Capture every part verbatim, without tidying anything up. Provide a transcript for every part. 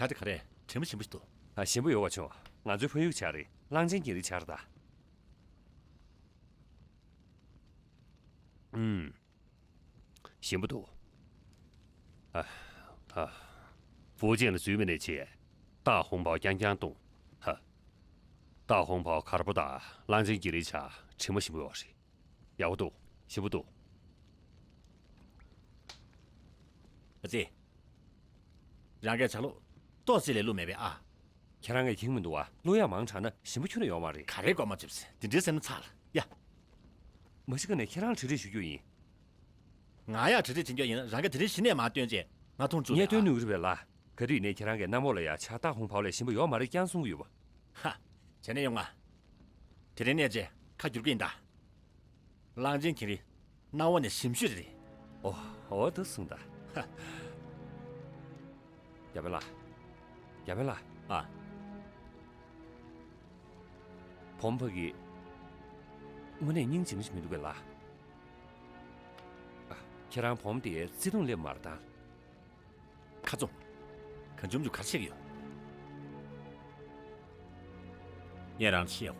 ད་དེ་ག་རེ་དྲི་མ་ཞིམ་པོ་ཞིག་འདུག་ཨ། ཞིམ་པོ་ཡོད་པ་བྱུང་། ང་ཚོའི་ཕ་ཡུལ་ཆགས་རེད། གླང་ཆེན་གྱི་རི་ཆགས་རེད་ད། ཨུམ། ཞིམ་པོ་འདུག་ཨ། ཨ། ཧྥུའུ་ཅན་ལ་འཛུལ་བའི་ནས་བྱས། ཏཱ་ཧོང་ཕའོ་རྐྱང་རྐྱང་བཏུང་། ཧ། ཏཱ་ཧོང་ཕའོ་དཀར་པོ་དང་གླང་ཆེན་གྱི་རི་ཆགས་དྲི་མ་ཞིམ་པོ་ཡོད་རེད། ཡག་པོ་འདུག་ཞིམ་པོ་འདུག་ཨ་ཙི། རང་གིས་ཇ་ལོ་ཏོག་ཙམ་ལས་བླུགས་མེད་པས་ཨ། ཁྱེད་རང་གིས་མཁྱེན་མི་འདུག་བ། བླུགས་ཡག་མང་དྲགས་ན་ཞིམ་པོ་ཁྱོན་ནས་ཡོང་མ་རེད། ག་རེ་མགོ་མ་ཚོས། འདི་འདྲའི་སེམས་ཚ་ལ་ཡ། མ་གཞི་ག་ནས་ཁྱེད་རང་ལ་གྲ་སྒྲིག་ཞུ་རྒྱུ་ཡིན། ང་ཡང་གྲ་སྒྲིག་བྱེད་རྒྱུ་ཡིན། རང་གིས་དེ་རིང་གཞི་ནས་མར་སྟོན་རྗེས་ང་མཐོང་བཅུག་ངས་སྟོན་ནུས་ཀྱི་རེད་པས་ལགས། ག་དུས་ཡིན་ནའི་ཁྱེད་རང་གིས་གནམ་འོག་ལ་ཡ་ཇ་ཏཱ་ཧོང་ཕའོ་ལས་ཞིམ་པོ་ཡོད་མ་རེད་རྐྱང་གསུང་གི་ཡོད་པ། ཧ། བྱས་ན་ཡོང་ང་། དེ་རིང་ནས་བྱས་ཁ་བསྒྱུར་གྱི་ཡིན་ད། གླང་ཆེན་གྱི་རི། གནམ་འོག་ནས་ཞིམ་ཤོས་རེད། ཨོ། འོ་འདུག་གསུངས་ད། ཧ། རྒྱ་དཔོན་ལགས། རྒྱ་དཔོན་ལགས། ཨ། བུ་མོ་ཕ་གི། དངོས་གནས་སྙིང་རྗེ་མོ་ཞིག་མི་འདུག་གས་ལགས། ཨ། ཁྱེད་རང་བུ་མོ་དེ་བརྩེ་དུང་སླེབས་མ་རེད་ད། ཁ་རྩང་། གང་བྱུང་བྱུང་ག་རེ་བྱེད་ཀྱི་ཡོད། ངས་རང་ཤེས་ཡོད།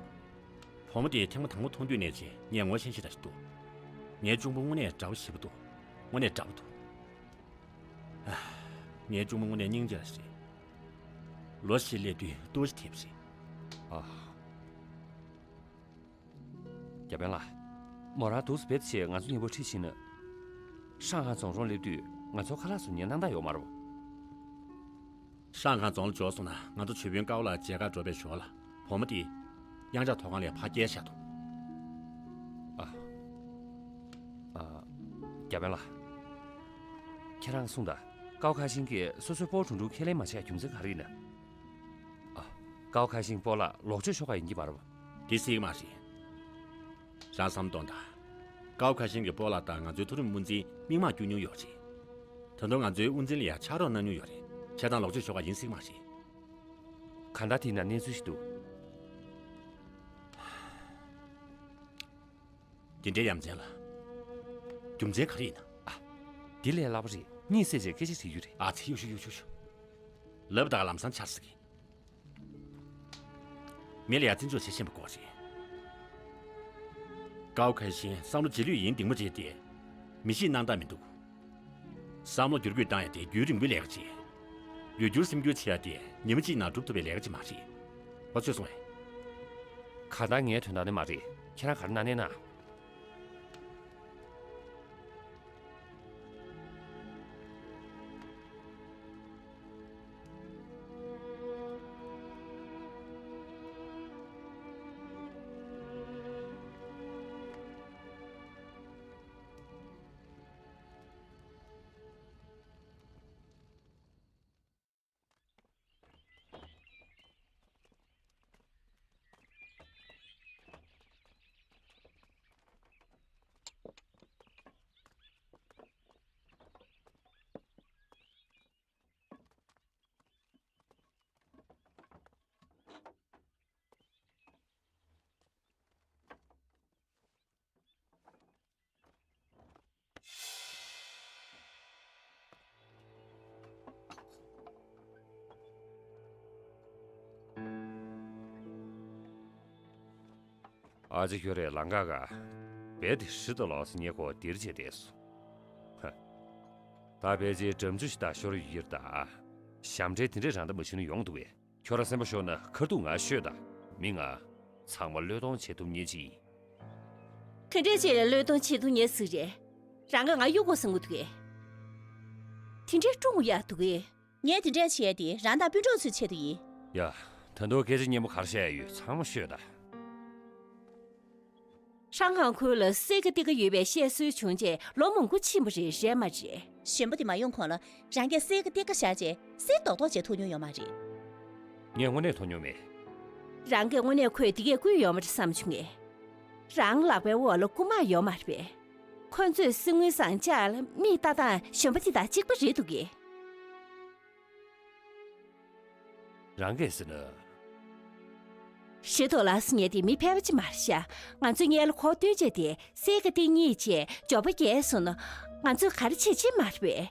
བུ་མོ་དེ་ཐེངས་མ་དང་པོ་མཐོང་དུས་ནས་བྱས་ངས་ངོ་ཤེས་ཤེས་འདྲ་ཞིག་འདུག་ངའི་གཅུང་པོ་དངོས་གནས་དགྲ་བོ་ཞེ་པོ་འདུག་དངོས་གནས་དགྲ་བོ་འདུག་ཨ། ངའི་གཅུང་མོ་དངོས་གནས་སྙིང་རྗེ་ར་ཞིག་རེད། ལོ་ཞིག་སླེབས་དུས་ལྟོ་ཞིག་ཐེབས་རེད། ཨ། རྒྱ་དཔོན་ལགས། མོ་རང་འདུག་སེ་བེད་ཆེད་ང་ཚོ་གཉིས་པོ་ཁྲིད་ཕྱིན་ན། ཧྲང་ཧ་རྫོང་རོང་སླེབས་དུས་ང་ཚོ་ཁ་ལག་བཟོ་མཁན་སྣང་དག་ཡོད་མ་རེད། ཧྲང་ཧ་རྫོང་ལ་འབྱོར་སོང་ན་ང་ཚོ་ཇོ་དཔོན་ཀའོ་ལགས་མཇལ་ཁ་འགྲོ་བའི་ཞོར་ལ་བུ་མོ་དེ་གཡང་ཆགས་ཐོག་ཁང་ལས་ཕར་བསྐྱལ་བཞག་འདུག་ཨ། ཨ། རྒྱ་དཔོན་ལགས། ཁྱེད་རང་གསུངས་དང་། ཀའོ་ཁ་ཤིང་གིས་སོ་སོའི་སྤོ་བོ་ཁྲུང་ཁྲུང་ཁས་ལེན་མ་བྱས་རྒྱུ་མཚན་ག་རེ་ཡིན་ན། ཨ། ཀའོ་ཁ་ཤིང་སྤོ་ལགས་ལོག་སྤྱོད་ཤོག་ཁག་ཡིན་གྱི་མ་རེད་པ། དེ་སྲིད་མ་རེད། རང་བསམ་གཏོང་དང་། ཀའོ་ཁ་ཤིང་གི་སྤོ་ལགས་དང་ང་ཚོའི་མཐོ་རིམ་དབུ་འཛིན་མིག་མངས་བསྐྱུར་མྱོང་ཡོད་རེད། ད་དུང་ང་ཚོའི་དབུ་འཛིན་ལ་ཡང་ཕྱག་རོགས་གནང་མྱོང་ཡོད་རེད། བྱས་ཙང་ལོག་སྤྱོད་ཤོག་ཁག་ཡིན་སྲིད་མ་རེད། གང་ལྟར་དེའི་ནང་གནས་ཚུལ་ཞིག་འདུག་དེ་འདྲའི་ཡ་མཚན་ལ། རྒྱུ་མཚན་ག་རེ་ཡིན་ན། ཨ། འདི་ལས་སླ་པོ་རེད། གཉིད་སད་བྱས་སྐད་ཆ་དྲི་རྒྱུ་རེད། ཨ་ཙི། ཡོ་ཤུ་ཡོ་ཤུ་ཡོ་ཤུ། ལབ་ད་ག་ལམ་སང་ཆགས་སྲིད་ཀི། མི་ལ་ཡ་བརྩི་འཇོག་བྱེད་ཤེས་པ་དགོས་རེད། ཀའོ་ཁ་ཤིང་བསམ་བློ་རྗེས་ལུས་ཡིན་འདི་མོ་བྱས་ཏེ། མི་གཤིས་སྣང་དག་མི་འདུག་བསམ་བློ་བསྒྱུར་བཀོད་བཏང་ཡ་དེ་རྒྱུན་རིང་པོའི་ལས་ཀ་ཅིག་ཡུལ་སྒྱུར་སེམས་སྒྱུར་བྱེད་ཡ་དེ་ཉི་མ་གཅིག་ནང་འགྲུབ་ཐུབ་པའི་ལས་ཀ་ཅིག་མ་རེད། ཨོ་ཚོད་སོང་ངས། གང་ལྟར་ངའི་དོན་དག་ནི་མ་རེད། ཁྱེད་རང་ག་རེ་གནང་ནས་ན། ཨ་ཅེ། ཁྱོད་རེད་ལང་ཀ་ག་བེ་དེ་ཧྲི་ཏོ་ལོ་སི་ཉེ་ཁོ་དིར་བྱེད་དེ་སུ། ཧ། ད་བེ་ཅེ་འགྲམ་ཆུ་ཞིག་ད་ཤོར་ཡིར་ད། ཞབས་འདྲེན་དེ་འདྲས་རང་ད་མ་ཞུ་ན་ཡོང་འདུག་བས། ཁྱོད་རང་སེམས་པ་ཤོར་ན་ཁ་ཐུག་ང་ཤོད་ད། མི་ང་། ཚང་མ་བློས་གཏོང་བྱེད་ཐུབ་ཉེ་ཅི་ཡིན། དེ་འདྲས་ཅིག་ལ་བློས་གཏོང་བྱེད་ཐུབ་ཉེ་ཟིག་རེད། རང་ག་ང་གཡུག་དགོས་བསམ་གི་འདུག་གས། དེ་འདྲས་ཀྲུང་ཡག་འདུག་གས། ངས་དེ་འདྲས་བྱས་ཏེ་རང་དང་སྤུན་གྲོགས་ཚོའི་ཆེད་དུ་ཡིན། ཡ། ད་དུང་སྐད་ཆ་སྙན་མོ་ག་རེ་བཤད་ཡ་ཡོད་ཚང་མ་ཤོད་ད། ཧྲང་ཧང་ཁུལ་ལ་གསེར་གྱི་གཏེར་ཁ་ཡོད་པའི་བཤད་སྲོལ་བྱུང་རྗེས་ལོ་མང་པོ་ཕྱིན་པ་རེད། རེད་མ་རེད། གཞོན་པ་དེ་མ་ཡོང་གོང་ལ་རང་གིས་གསེར་གྱི་གཏེར་ཁ་བཞག་རྗེས་གསེར་རྡོག་རྡོག་ཅིག་ཐོབ་མྱོང་ཡོད་མ་རེད། ངས་དངོས་གནས་ཐོབ་མྱོང་མེད། རང་གིས་དངོས་གནས་ཁོས་དེ་གས་བརྐུས་ཡོད་མ་རེད་བསམ་བྱུང་ངས། རང་ལག་པའི་འོག་ལ་རྐུ་མ་ཡོད་མ་རེད་པས། ཁོ་ཚོས་གསེར་དངུལ་ཟངས་ལྕགས་ལ་མིག་ལྟ་སྟངས་གཞོན་པ་དེ་དང་གཅིག་པ་རེད་འདུག་གས། རང་གིས་ཟེར་ན། ཧྲི་ཏོ་ལགས་ཟེར་མཁན་དེ་མི་ཕལ་པ་ཅིག་མ་རེད་ཤག་ང་ཚོས་སྔོན་ལ་ཁོ་བསྟུན་བྱས་ཏེ་གསེར་གྱི་གཏེར་རྙེད་ཅེས་མགྱོགས་པོ་རྒྱལ་སོང་ན་ང་ཚོས་ག་རེ་བྱེད་ཅེས་མ་རེད་པས།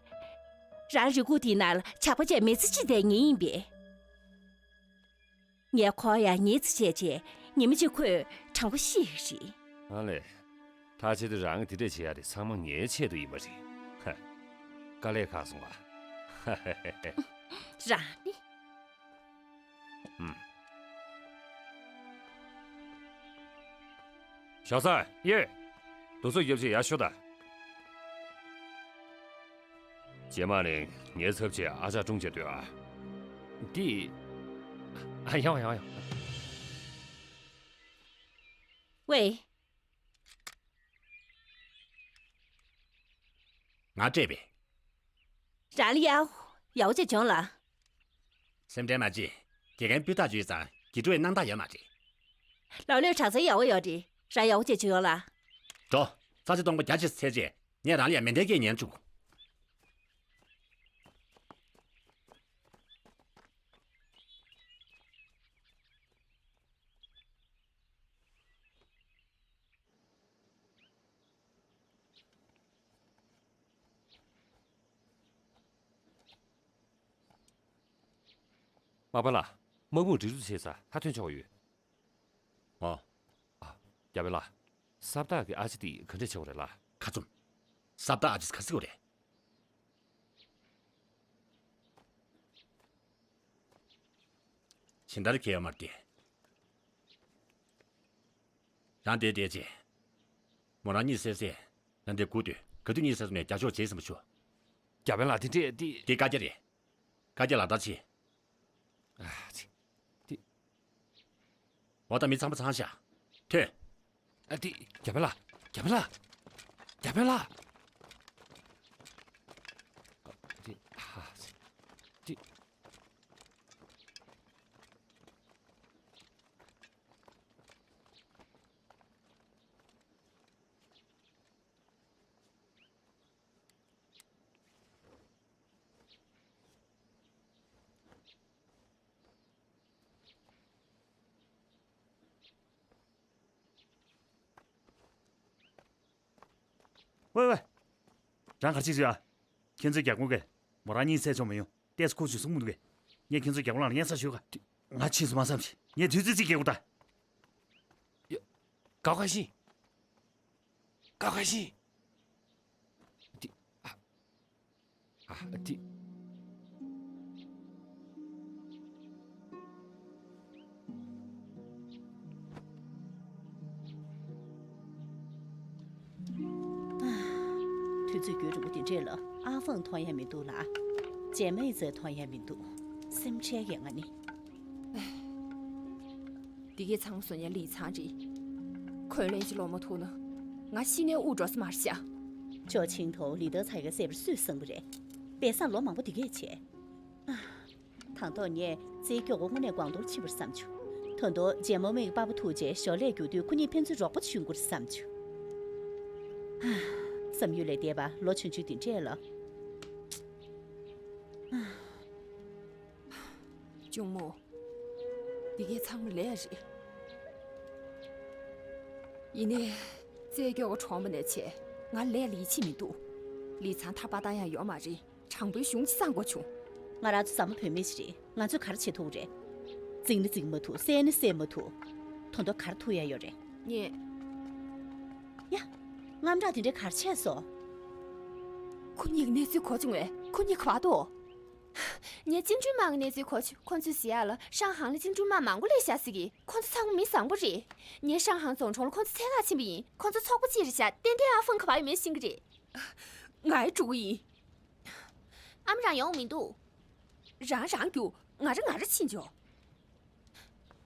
རང་རེ་སྒུག་དེའི་ནང་ལ་ཇག་པ་བྱས་མི་ཚེ་གཅིག་བསྡད་ངེས་ཡིན་པས། ངས་ཁོ་ཡང་ཉེས་ཚེ་བྱས་རྗེས་ཉི་མ་གཅིག་ཁོས་དྲང་པོ་ཤེས་ཀྱི་རེད། ཨ་ལས། ད་ཆེད་དུ་རང་གིས་དེ་འདྲས་བྱེད་ཡ་དེ་ཚང་མ་ངའི་ཆེད་དུ་ཡིན་པ་རེད། ཧ། དཀའ་ལས་ཁག་སོང་བ། ཧ་ཧ་ཧ་ཧ། རང་ནི། ཨུམ། ཞའོ་སའེ། ཡེ། དུས་ཚོད་རྒྱབ་བྱས་ཡར་ཤོག་དང་། རྗེས་མ་ནི་ངའི་ཚབ་བྱས་ཨ་ཅག་སྲུང་བྱེད་སྡོད་ཨ། འདི། ཨ། ཡོང་ཡོང་ཡོང་། ཝེ། ང་སྤྲད་པས། རང་ལ་ཡག་ཡག་པོ་ཅིག་བྱུང་ལ། སེམས་ཁྲལ་མ་བྱེད། དགེ་རྒན་སྤུས་དག་ཅིག་ཡོད་ཙང་དགེ་ཕྲུག་ཡི་སྣང་དག་ཡོད་མ་རེད། ལག་ལོས་གྲངས་ཚད་ཡག་པོ་ཡོད་རེད། རང་ཡག་པོ་ཅིག་བྱུང་ཡོང་ལ། འགྲོ། ས་ཆ་སྟོང་པ་བརྒྱ་ཅིག་འཚོལ་རྗེས་ངས་རང་ལ་ཡང་མེ་མདའི་སྐད་ཉན་བཅུག་མ་པ་ལགས། དམག་དཔུང་སྒྲིག་འཛུགས་བྱས་ཚར། ད་ཐོན་ཆོག་ཡོད། ཨོ། ཨ། རྒྱ་བལ་ལགས། སབ་བདག་གི་ཨ་ཅེ་དེ་ག་འདྲས་བྱེད་དགོས་རེད་ལགས། ཁ་བཙུམ། སབ་བདག་ཨ་ཅེ་ག་ཟེར་དགོས་རེད། ཇི་ལྟར་ཁེལ་ཡོད་མ་རེད་དེ། རང་དེ་བསྡད་རྗེས། མོ་རང་གཉིད་སད་སད། རང་དེ་སྒུག་སྡོད། ག་དུས་གཉིད་སད་སོང་ནས་རྒྱག་ཕྱོགས་བྱེད་ཟིན་པ་ཆུ། རྒྱ་བལ་ལགས། དེ་འདྲས་དེ། དེ་བཀའ་རྒྱ་རེད། བཀའ་རྒྱ་ལག་བསྟར་བྱེད། ཨ་ཙི། དེ། འོ་ད་མི་ཚང་མ་ཚང་ཤག་ཐོན། ཨ་དེ། རྒྱ་བལ་ལགས། རྒྱ་བལ་ལགས། རྒྱ་བལ་ལགས། དེ། ཨ་ཙི། དེ། ཝེ་ཝེ། རང་ག་རེ་བྱེད་ཀྱི་ཡོད་ཨ། ཁྱེད་ཚོའི་རྒྱ་སྒོར་གས་མོ་རང་གཉིད་སད་ཆོག་མི་ཡོང་། ཏོག་ཙམ་ཁུག་བྱུང་གསུང་མི་འདུག་གས། ངས་ཁྱེད་ཚོའི་རྒྱ་སྒོར་ལངས་ལ་སྙན་སེང་ཞུ་ག་ང་ཕྱིས་སུ་མ་བསམ་ཞིག་ངས་དུས་ཚོད་རྩིས་རྒྱག་དགོས་ད། ཡ། དགའ་ཁ་ཤི། དགའ་ཁ་ཤི། དེ། ཨ། ཨ། དེ། དུས་ཚོད་འགྱུར་རིང་པོ་དེ་འདྲས་ལ་ཨ་ཧྥང་མཐོང་ཡ་མི་འདུག་ལ། རྗེས་མ་ཡི་ཚོས་མཐོང་ཡ་མི་འདུག་སེམས་ཁྲལ་གྱི་ང་ནི། འདི་གའི་ཚང་མ་བཟོ་མཁན་ལི་ཚང་རེད། ཁོས་ལན་ཅིག་ལོག་མ་ཐུག་ན། ང་ཤི་ནས་དབུགས་འགྲོ་ས་མ་རེད་ཤག་ཅོ་ཆིང་ཐོ་ལི་ཏོ་ཚ་ཡི་ག་བསད་པར་སུས་གསུངས་པ་རེད། པེ་སང་ལོ་མང་པོ་འདི་གས་བྱས། དང་ཐོག་ངས་རྩེའི་སྐྱོ་གོ་དངོས་གནས་སྒང་ཏོར་ཕྱིན་པར་བསམ་བྱུང་། ད་དུང་ཇེ་མོ་མིག་པགས་པ་ཐུག་རྗེས་ཞོར་ལས་རྒྱུག་དུས་ཁོ་གཉིས་ཕན་ཚུན་རོགས་པ་ཞུ་དགོས་བསམ་བྱུང་། བསམ་ཡུལ་ལས་འདས་པ་ལོ་ཆུང་ཆུང་འདི་འདྲས་ལ། གཅུང་མོ། འདི་གའི་ཚང་མ་ལས་རེད། ཡིན་ནའི། རྩེ་སྐྱོ་གོ་གྲོངས་པ་ནས་བྱས་ང་ལས་ལ་ཡིད་ཆེས་མི་འདུག་ལི་ཚང་ཐར་པ་བཏང་ཡ་ཡོད་མ་རེད། དྲང་པོའི་གཞུང་ཅིག་བསྲང་དགོས་བྱུང་། ང་རང་ཚོ་ཟ་མ་བོད་མི་ཞིག་རེད། ང་ཚོས་ག་རེ་བྱེད་ཐུབ་རེད། འཛིང་ནི་འཛིང་མ་ཐུབ། བསད་ནི་བསད་མ་ཐུབ། ད་དུང་ག་རེ་ཐུབ་ཡ་ཡོད་རེད། ངས། ཡ། དངངས་སྐྲག་དེ་འདྲའི་ག་རེ་བྱས་སོང་། ཁོ་གཉིས་ཀྱི་གནས་ཚུལ་གོ་བྱུང་བས་ཁོ་གཉིས་ག་པར་འདུག་ངས་ཅིང་ཀྲུང་དམག་གི་གནས་ཚུལ་གོ་བྱུང་། ཁོ་ཚོས་ཟེར་ཡ་ལ་ཧྲང་ཧང་ལ་ཅིང་ཀྲུང་དམག་མང་པོ་སླེབས་ཤག་ཟེར་གི། ཁོ་ཚོ་ཚང་མ་མི་བཟང་པོ་རེད། ངས་ཧྲང་ཧང་རྫོང་གྲོང་ལ་ཁོ་ཚོ་འཚོལ་ག་ཕྱིན་པ་ཡིན། ཁོ་ཚོ་ཚོགས་པ་གཅིག་རེད་ཤག་ཏན་ཏན་ཨ་ཧྥང་ག་པར་ཡོད་མེད་ཤེས་ཀྱི་རེད། ང་ཡི་འགྲོ་གི་ཡིན། ཨ་མ་རང་ཡོང་མི་འདུག་རང་རང་རྒྱུགས། ང་རང་ང་རང་ཕྱིན་ཆོག་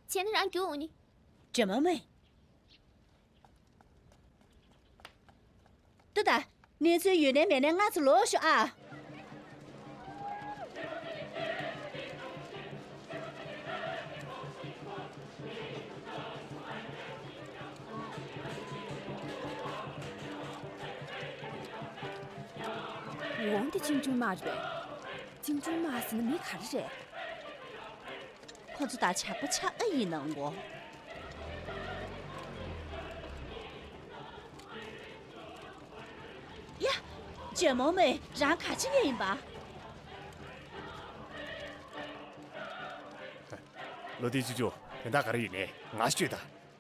བྱས་ན་རང་རྒྱུགས་འོང་ནི། ཇེ་མོ་མེ། ཏུ་ད། གནས་ཚུལ་ཡོད་ནའི་མེད་ནའི་སྔ་ཚུར་ལོག་ཤོག་ཨ། འོང་དེ་ཅིང་ཀྲུང་དམག་རེད་པས། ཅིང་ཀྲུང་དམག་ཟེར་ན་མི་ག་རེ་རེད། ཁོ་ཚོ་ད་ཇག་པ་ཆགས་ཨེ་ཡིན་ནམ་གོ། ཡ། ཇོ་མོ་མོས་རང་ག་ཅི་ཉོས་ཡིན་པ། བློ་མཐུན་ཆུང་ཆུང་། དོན་དག་ག་རེ་ཡོད་ནས་ང་ཤོད་ད།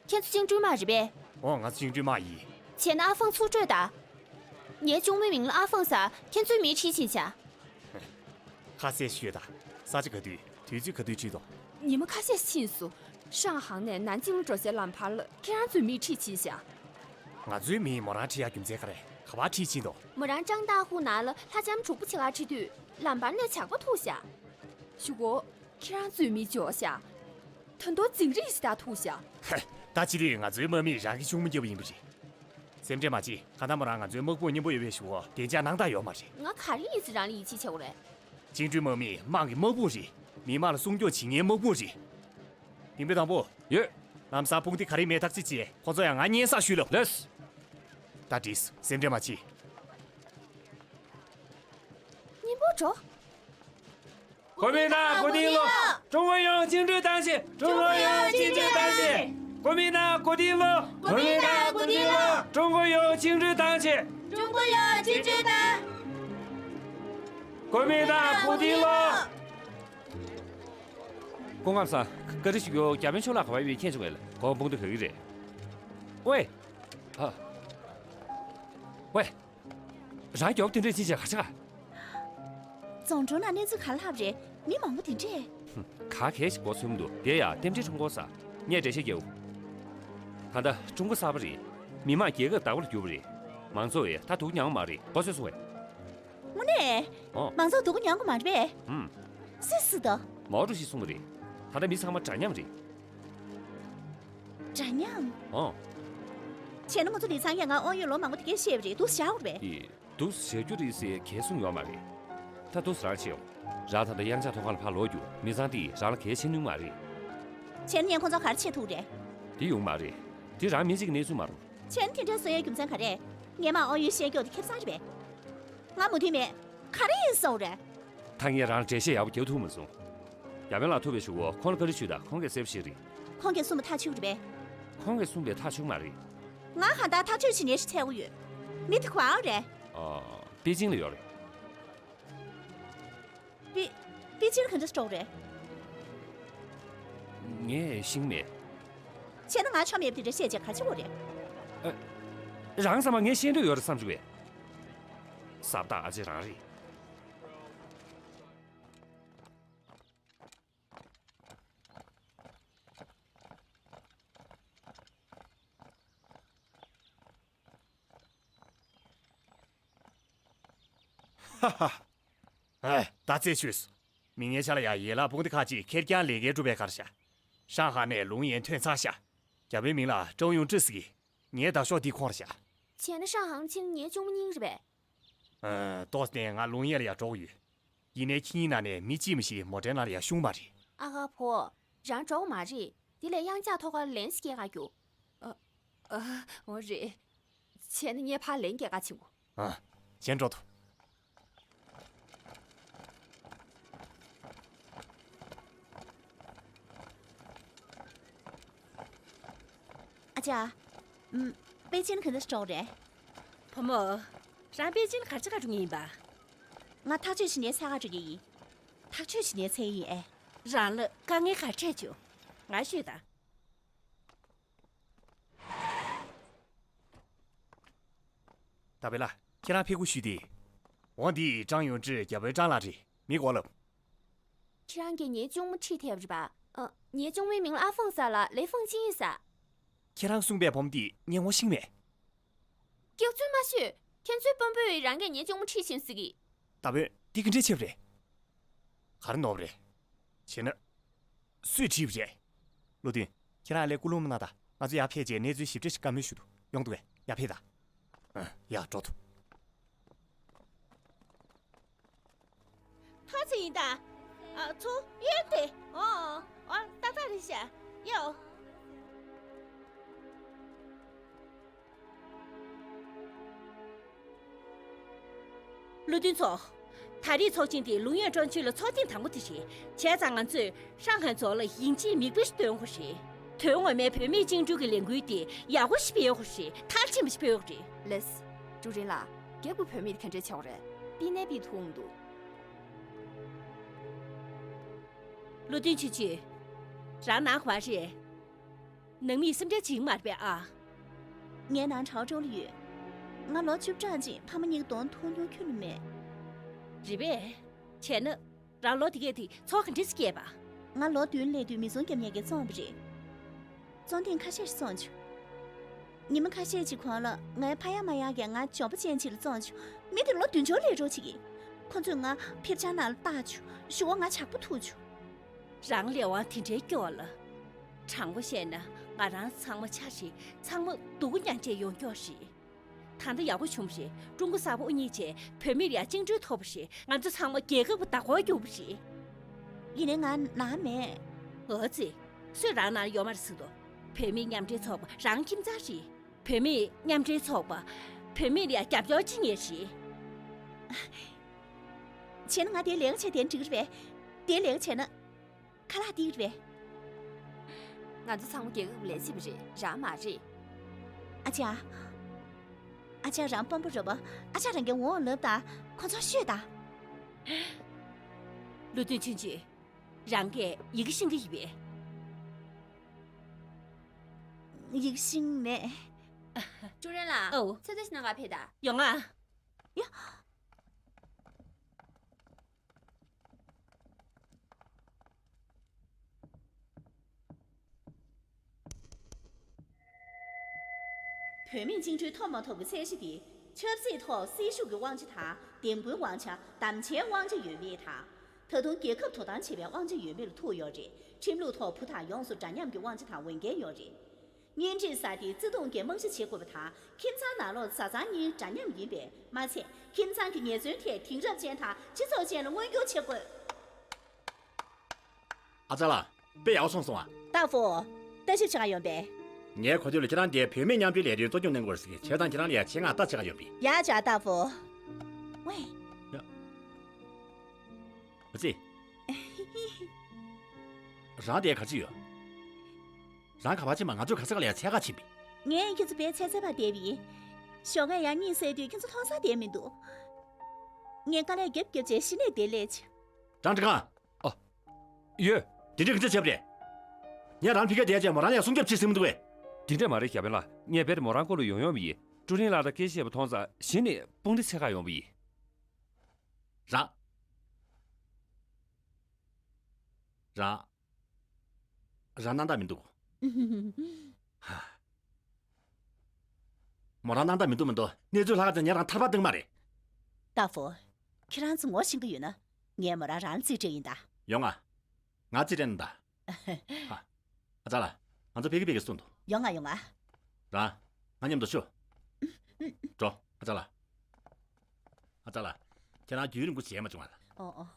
ཁྱེད་ཚོ་བཅིངས་འགྲོལ་དམག་རེད་པས། འོ། ང་ཚོ་བཅིངས་འགྲོལ་དམག་ཡིན། བྱས་ན་ཨ་ཧྥང་ཚུར་སྤྲོད་དང་། ངའི་གཅུང་མོའི་མིང་ལ་ཨ་ཧྥང་ཟེར། ཁྱེད་ཚོའི་མིའི་ཁྲིད་ཕྱིན་ཤག་ཁ་གསལ་ཤོད་དང་། ས་ཆ་ག་དུས། དུས་ཚོད་ག་དུས་ཁྲིད་དང་། ཉི་མ་ཁ་ཤས་ཕྱིན་སོང་། ཧྲང་ཧའེ་ནས་ནན་ཅིང་ལ་འགྲོ་སའི་ལམ་བར་ལ་ཁྱེད་རང་ཚོའི་མིའི་ཁྲིད་ཕྱིན་ཤག་ང་ཚོའི་མིས་མོ་རང་ཁྲིད་ཡག་རྒྱུ་མཚན་ག་རེ། ག་པར་ཁྲིད་ཕྱིན་དང་། མོ་རང་ཀྲང་ཏཱ་ཧུ་ནང་ལ་ལྷ་ལྕམ་དྲུག་པ་བྱེད་གར་ཁྲིད་དུས་ལམ་བར་ནས་ཇག་པ་ཐུག་ཤག་ཞུ་གོ། ཁྱེད་རང་ཚོའི་མི་འབྱོར་ཤག་ད་དུང་འཛིང་རིམ་ཞིག་ད་ཐུག་ཤག་ཧེ། ད་ཕྱི་དུས་ང་ཚོའི་དམག་མིས་རང་གི་གཅུང་མོ་རྒྱབ་པ་ཡིན་པ་རེད། སེམས་ཁྲལ་མ་བྱེད། གང་ལྟར་མོ་རང་ང་ཚོའི་དམག་དཔུང་མཉམ་པོ་ཡོད་པའི་གཞུག་གུ་བདེ་འཇགས་སྣང་དག་ཡོད་མ་རེད། ང་ག་རེ་ཡིན་ཟེར་རང་ལ་ཡིད་ཆེས་བྱེད་དགོས་རེད། བཅིངས་འགྲོལ་དམག་མི་དམངས་ཀྱི་དམག་དཔུང་རེད། མི་དམངས་ལ་སྲུང་སྐྱོབ་བྱེད་མཁན་དམག་དཔུང་རེད། དེ་འདྲ་དང་པོ། ཡོད། ལམ་སང་དཔུང་སྡེ་ག་རེ་མེད་ཐག་གཅོད་བྱས། ཁོ་ཚོ་ཡང་ང་སྙན་སེང་ཞུས་ལབ། ལགས་སོ། ད་འགྲིགས། སེམས་ཁྲལ་མ་བྱེད། སྙིང་པོ་འགྲོ། གོ་མིན་ཏང་གོ་བསྡུར་ལོ། ཀྲུང་གོ་ཡོངས་བཅིངས་འགྲོལ་བཏང་ཆེད། ཀྲུང་གོ་ཡོངས་བཅིངས་འགྲོལ་བཏང་ཆེད། གོ་མིན་ཏང་གོ་བསྡུར་ལོ། གོ་མིན་ཏང་གོ་བསྡུར་ལོ། ཀྲུང་གོ་ཡོངས་བཅིངས་འགྲོལ་བཏང་ཆེད། ཀྲུང་གོ་ཡོངས་བཅིངས་འགྲོལ་བཏང་། གོ་མིན་ཏང་གོ་བསྡུར་ལོ། སྐུ་ཁམས་བཟང་། བཀའ་འདྲི་ཞུ་རྒྱུ། བརྒྱ་དཔོན་ཕྱུག་ལགས་ག་པར་ཡོད་མཁྱེན་བྱུང་བས། ཁོང་དཔུང་སྡེ་ག་གི་རེད། ཝེ། ཨ། ཝེ། རང་མགྱོགས་དེ་འདྲས་ཅི་བྱས་ག་ཆག་རྫོང་གྲོང་ནང་གནས་ཚུལ་ག་ལྷག་རེད། མི་མང་པོ་དེ་འདྲས། ག་གས་ཤིག་གོ་སོང་འདུག་དེ་ཡ་རྟེན་འབྲེལ་ཁྲོམ་སྐོར་ས། ངས་འགྲེལ་བཤད་རྒྱག་འོ། ད་ལྟ་ཀྲུང་གོ་གསར་པ་རེད། མི་མང་རྒྱལ་ཁབ་བདག་པོ་ལ་གྱུར་པ་རེད། མང་གཙོ་བས་ད་སྡུག་མྱངས་མ་རེད་གོ་སོང་སོང་བས། དངོས་གནས། ཨོ། མང་ཚོགས་སྡུག་པོ་མྱངས་དགོས་མ་རེད་པས། ཧུམ། སུས་སུ་དོ། མའོ་ཀྲུའུ་ཞིས་གསུངས་པ་རེད། ད་ལྟ་མི་ཚང་མ་འདྲ་མཉམ་རེད། འདྲ་མཉམ། ཨོ། བྱས་ན་ང་ཚོ་ལི་ཚང་ཡང་ང་དབང་ཡོད་ལོ་མང་པོ་དེ་གས་བཤད་པ་རེད་འདུག་བཞག་དགོས་རེད་པས། ཨི། འདུག་བཞག་རྒྱུ་རེད་ཟེར་གས་གསུངས་ཡོད་མ་རེད། ད་འདུག་རང་བྱེད་ཡོང་། རང་ད་ལྟ་གཡང་ཆགས་ཐོག་ཁ་ལ་ཕར་ལོག་རྒྱུ་མི་ཚང་དེས་རང་ལ་གས་བྱེད་ནུས་མ་རེད། བྱས་ན་ངས་ཁོང་ཚོ་ག་རེ་བྱེད་ཐུབ་རེད། དེ་ཡོང་མ་རེད། དེ་རང་མི་གཅིག་གི་གནས་ཚུལ་མ་རུང་། བྱས་ན་དེ་འདྲ་བཟོ་ཡའི་རྒྱུ་མཚན་ག་རེ། ངས་མ་དབང་ཡོད་བཤད་རྒྱུ་དེ་ཁེ་བཟང་རེད་པས། ང་མོས་མཐུན་མེད། ག་རེ་ཡིན་བཟོ་རེད། ད་ངས་རང་ལ་འགྲེལ་བཤད་ཡག་པོ་རྒྱག་ཐུབ་མ་སོང་། ཡ་མེ་ལགས་ཐུག་པའི་གཞུག་གུ་ཁོང་ལ་བཀའ་འདྲི་ཞུས་དང་ཁོང་གིས་གསལ་པོ་བཤད་རེད། ཁོང་གིས་གསུངས་པ་ཐག་ཆོད་རེད་པས། ཁོང་གིས་གསུངས་པ་ཐག་ཆོད་མ་རེད། ང་གང་ལྟར་ཐག་གཅོད་བྱེད་མཁན་ཞིག་འཚོལ་གྱི་ཡོད། མི་དེ་ག་པར་རེད། ཨ། པེ་ཅིང་ལ་ཡོད་རེད། པེ། པེ་ཅིང་ལ་ག་འདྲ་འགྲོ་རེད། ངས་ཤེས་ཀྱི་མེད། བྱས་ན་ང་ཆོ་མེད་པ་དེ་འདྲ་བཤད་བྱས་ག་བྱེད་དགོས་རེད། ཨ། རང་བསམ་པ་ངས་ཤེས་འདོད་ཡོད་རེད་བསམ་བྱུང་བས། ཟབ་དང་ཨ་ཅེ་རང་རེད། ཧ་ཧ། ཨེ། ད་རྩད་ཆོད་སོང་། མི་ངན་ཆ་ལ་ཡ་ཡན་ལག་དཔུང་སྡེ་ཁག་ཅིག་ཁེར་རྐྱང་ལས་འགན་སྒྲུབ་པའི་ཁར་ཤག་ཧྲང་ཧའེ་ནས་ལུང་ཡན་ཐོན་ཚར་ཤག་རྒྱ་བོའི་མིང་ལ་ཀྲོང་ཡུང་ཀྲི་ཟེར་གི། ངའི་འདབ་གཤོག་འདི་ཁོང་རེད་ཤག་བྱས་ན་ཧྲང་ཧའེ་ཆིང་ངའི་གཅུང་མོ་སྙིང་རེད་པས། ཨ། ཏོག་ཙམ་ང་ལུང་ཡན་ལ་ཡ་འགྲོ་གི་ཡོད། ཡིན་ནའི་ཁྱེད་གཉིས་ནང་ནས་མི་གཅིག་མ་ཞིག་མོ་ཊའི་ནང་ལ་ཡ་ཤོང་མ་རེད། ཨ་ཁ་ཕོ། རང་འགྲོ་གི་མ་རེད། དེ་ལས་གཡང་འཇགས་ཐོག་ཁར་ལན་ཞིག་སྐྱེལ་ག་རྒྱུགས། ཨ། ཨ། འོ་རེད། བྱས་ན་ངས་ཕར་ལན་སྐྱེལ་ག་ཕྱིན་གོ། ཨ། གཞན་འགྲོ་ཐུབ། ཨ་ཅག་ཨམ། པེ་ཅིན་ག་འདྲ་འགྲོ་རེད། བུ་མོ། རང་པེ་ཅིན་ག་རེ་བྱེད་ག་འགྲོ་མཁན་ཡིན་པ། ང་ཐག་གཅོད་བྱེད་མཁན་འཚོལ་ག་འགྲོ་མཁན་ཡིན། ཐག་གཅོད་བྱེད་མཁན་འཚོལ་ཡིན་ཨེ། རང་ལ་དཀའ་ངལ་ག་རེ་འཕྲད་བྱུང་། ང་ཤོད་དང་། ད་བེ་ལ། ཁྱེད་རང་ཕེབས་སྒུག་ཞུས་ཏེ། འོ་འདི་ཀྲང་ཡུང་ཀྲི་རྒྱ་བོད་ཀྲང་ལགས་རེད། མི་གོ་ལབ། ཁྱེད་རང་གིས་ངའི་གཅུང་མོ་ཁྲིད་ཐེབས་རེད་པ། ཨ། ངའི་གཅུང་མོའི་མིང་ལ་ཨ་ཧྥང་ཟེར་ལ་ལེ་ཧྥང་ཅིན་ཡིན་ཟེར། ཁྱེད་རང་གསུངས་པའི་བུ་མོ་འདི་ངས་ངོ་ཤེས་མེད། སྐྱག་རྫུན་མ་ཤོད། ཁྱེད་ཚོའི་དཔོན་པོས་རང་གིས་ངའི་གཅུང་མོ་ཁྲིད་ཕྱིན་ཟེར་གི། ད་བོད་འདི་ག་འདྲས་བྱས་པ་རེད། ག་རེ་ནོར་བ་རེད། བྱས་ན། སུས་བྲིས་པ་རེད། བློ་མཐུན། ཁྱེད་རང་ལས་སྐུ་ལུང་མ་གནང་དང་། ང་ཚོ་ཡར་ཕེབས་རྗེས་གནས་ཚུལ་ཞིབ་ཕྲ་ཞིག་བཀའ་མོལ་ཞུ་འདུག་ཡོང་འདུག་གས། ཡར་ཕེབས་དང་། ཨ། ཡར་འགྲོ་འདུག་ཐོ་ཚིག་ཡིན་ད། ཨ། ཚུ་ཡོད་དེ། ཨོ། ཨོ། ཏག་ཏག་རེད་ཤག་ཡོ། བློ་མཐུན་ཚོ། ད་རེས་ཚོགས་ཆེན་དེ་ལུང་ཡོན་ཀྲོང་ཆུས་ལ་ཚོགས་ཐེངས་དང་པོ་དེ་རེད། བྱས་ཙང་ང་ཚོས་ཧྲང་ཧའེ་རྫོང་ལ་ཡིན་གཅིག་མིན་གཅིག་སྟོན་དགོས་རེད། དོན་ངོ་མའི་བོད་མིའི་བཅིངས་འགྲོལ་གྱི་ལས་འགུལ་དེ་ཡག་པོ་ཞིག་སྤེལ་དགོས་རེད། མཐར་ཕྱིན་པ་ཞིག་སྤེལ་དགོས་རེད། ལགས། ཀྲུའུ་རིན་ལགས། རྒྱལ་པོ་བོད་མི་དེ་ག་འདྲས་ཆགས་རེད། པི་ནས་པི་ཐུང་འདུག་བློ་མཐུན་ཆུང་ཆུང་། རང་ནང་ག་པར་རེད། ནང་མིས་སེམས་ཁྲལ་བྱེད་ཀྱི་མ་རེད་པས་ཨ། ངའི་ནང་ཁྲའོ་ཀྲོའུ་ལ་ཡོད། ང་ལོ་བཅུ་གྲངས་ཅིག་ཕ་མ་གཉིས་ཀྱི་གདོང་མཐོང་མྱོང་ཁྱོན་ནས་མེད། རེད་པས། བྱས་ན། རང་ལོ་དེ་གས་དེ་ཚོར་བ་ག་འདྲས་སེ་སྐྱེས་པ། ང་ལོ་བདུན་སླེབས་དུས་མི་ཚང་རྒྱབ་མཁན་གྱིས་བཙོངས་པ་རེད། བཙོང་ཐེངས་ཁ་ཤས་ཤིག་བཙོངས་བྱུང་། ཉི་མ་ཁ་ཤས་ཅིག་གོང་ལ་ངའི་ཕ་ཡག་མ་ཡག་གིས་ང་འཇོན་པོ་ཅན་ཅིག་ལ་བཙོངས་བྱུང་། མི་དེ་ལོ་བདུན་ཅུ་སླེབས་འགྲོ་ཅིག་ཡིན། ཁོ་ཚོས་ང་ཕེབས་ཆང་ནང་ལ་བཏགས་བྱུང་། གཞུག་གུ་ང་ཇག་པ་ཐུག་བྱུང་། རང་ལས་དབང་དེ་འདྲའི་སྐྱོ་ལ། དྲང་པོ་བཤད་ན་ང་རང་ཚང་མ་ཆགས་ཤིང་ཚང་མ་སྡུག་གུ་མྱངས་བྱས་ཡོང་ཀྱོག་རེད། ད་ལྟ་ཡག་པོ་བྱུང་བ་རེད། ཀྲུང་གོ་གསར་པ་དབུ་བརྙེས་བྱས་བོད་མི་ལ་ཡ་བཅིངས་འགྲོལ་ཐོབ་པ་རེད། ང་ཚོ་ཚང་མ་རྒྱལ་ཁབ་ཀྱི་བདག་པོར་གྱུར་པ་རེད། ཡིན་ནའི་ང་ནང་མེད། ཨོ་ཙི། སུས་རང་ནང་ཡོད་མ་རེད་ཟེར་དོ། བོད་མིའི་མཉམ་འབྲེལ་ཚོགས་པ་རང་ཁྱིམ་ཚང་རེད། བོད་མིའི་མཉམ་འབྲེལ་ཚོགས་པ། བོད་མི་ལ་ཡ་རྒྱབ་སྐྱོར་བྱེད་མཁན་རེད། བྱས་ན་ང་དེའི་ལས་ཀ་བྱས་བསྡད་ན་འགྲིག་གི་རེད་པས། དེའི་ལས་ཀ་བྱས་ན། ཁ་ལག་སྟེར་རེད། ང་ཚོ་ཚང་མ་རྒྱལ་ཁབ་ལས་བྱེད་པ་རེད། རང་མ་རེད། ཨ་ཅག་ཨ་ཅག་རང་དཔོན་པོ་རེད་པ། ཨ་ཅག་རང་གིས་འོང་ལབ་དང་། ཁོ་ཚོར་ཤོད་དང་། ལུའུ་ཏུན་ཆུན་ཆུན། རང་གིས་ཡི་གེ་ཤེས་ཀྱི་ཡིན་པས། ཡི་གེ་ཤེས་མེད། ཀྲུའུ་རེན་ལགས། ཨོ། ཚོད་ལྟ་ཞིག་གནང་ག་ཕེབས་དང་། ཡོང་ང་། ཡ། བོད་མིའི་བཅིངས་འགྲོལ་ཐོབ་མ་ཐོབ་ཀྱི་ཚད་གཞི་དེ། ཆབ་སྲིད་ཐོག་སྲིད་ཞུགས་ཀྱི་དབང་ཆ་དང་། འདེམས་བསྐོའི་དབང་ཆ། བདམས་བྱའི་དབང་ཆ་ཡོད་མེད་དང་། ད་དུང་རྒྱལ་ཁབ་དོ་དམ་བྱེད་པའི་དབང་ཆ་ཡོད་མེད་ལ་ཐུག་ཡོད་རེད། ཁྲིམས་ལུགས་ཐོག་བུ་དང་ཡོངས་སུ་འདྲ་མཉམ་གྱི་དབང་ཆ་དང་འོས་འགན་ཡོད་རེད། གཉེན་སྒྲིག་ས་དེ་བརྩི་མཐོང་གིས་རྨང་གཞི་བྱེད་དགོས་པ་དང་། ཁྱིམ་ཚང་ནང་ལོགས་བཟའ་ཚང་གཉིས་འདྲ་མཉམ་ཡིན་པས་མ་ཚད། ཁྱིམ་ཚང་གི་ཉེན་ཟོན་ཐད་དེང་རབས་ཅན་དང་སྤྱི་ཚོགས་ཅན་ལ་མངོན་འགྱུར་བྱེད་དགོས། ཨ་ཅག་ལགས། དཔེ་ཡག་པོ་སོང་སོང་ཨ། ཏཱ་ཧྥུ། ལྟ་ཞིབ་བྱེད་ག་ཡོང་པས། ངས་གོ་ཐོས་ལ་ཁྱེད་རང་འདིར་བོད་མིའི་མཉམ་འབྲེལ་ལས་དོན་གཙོ་སྐྱོང་གནང་དགོས་ཟེར་གྱི། བྱས་ཙང་ཁྱེད་རང་ལ་ཡ་ཆེད་མངགས་ལྟ་བྱེད་ག་ཡོང་པས། ཡ་ཅག་ཏཱ་ཧྥུ། ཝེ། ཡ། ཨ་ཙི། རང་དེ་ག་ཅི་ཡོད། རང་ག་པར་ཕྱིན་པ། ང་ཚོས་ག་ས་ག་ལ་ཡ་འཚོལ་ག་ཕྱིན་པས། ངས་ཁྱེད་ཚོ་དཔེ་འཚོལ་འཚོལ་བར་བསྡད་པ་ཡིན། ཞོགས་ཀས་ཡར་གཉིད་སད་དུས་ཁྱེད་ཚོ་མཐོང་ས་བསྡད་མི་འདུག་ངས་དཀའ་ལས་རྒྱབ་རྒྱབ་བྱས་གཞི་ནས་བསྡད་སླེབས་བྱུང་། ཀྲང་ཀྲི་ཁང་། ཨ། ཡོད། དེ་འདྲའི་སྐད་ཆ་བཤད་པ་རེད། ངས་རང་ཕ་གིར་བསྡད་བྱས་མོ་རང་ལ་ཡ་སྲུང་སྐྱོབ་བྱེད་ཟེར་མི་འདུག་གས། དེ་འདྲ་མ་རེད་ཞའོ་པེན་ལགས། ངས་རྦད་དེ་མོ་རང་སྐོར་ལ་ཡོང་ཡོང་བ་ཡིན། ཀྲུའུ་རིན་ལགས་དང་སྐད་ཆ་བཤད་པ་མཐོང་ཙང་གཞི་ནས་དཔུང་སྒྲིག་འཚོལ་ག་ཡོང་བ་ཡིན། རང་། རང་། རང་སྣང་དག་མི་འདུག་ཧ། མོ་རང་སྣང་དག་མི་འདུག་མི་འདུག་གནས་ཚུལ་ལྷག་ཙང་ངས་རང་ཐར་པ་བཏང་མ་རེད། ཏཱ་ཧྥུ། ཁྱེད་རང་ཚོ་ངོ་ཤེས་ཀྱི་ཡོད་ན། ངས་མོ་རང་རང་ལ་རྩིས་སྤྲད་ཡིན་ད། ཡོང་ང་། ང་རྩིས་སྤྲད་ན་ད། ཧ། ཨ་ཅག་ལགས། ང་ཚོ་ཕ་གི་ཕ་གི་གསུངས་འདུག་ཡོང་ང་ཡོང་ང་། རང་། ང་མཉམ་དུ་ཤོག་འགྲོ། ཨ་ཅག་ལགས། ཨ་ཅག་ལགས། ཁྱེད་རང་རྒྱུན་རིང་པོ་བྱས་མ་བྱུང་བ་ལ། ཨོ་ཨོ།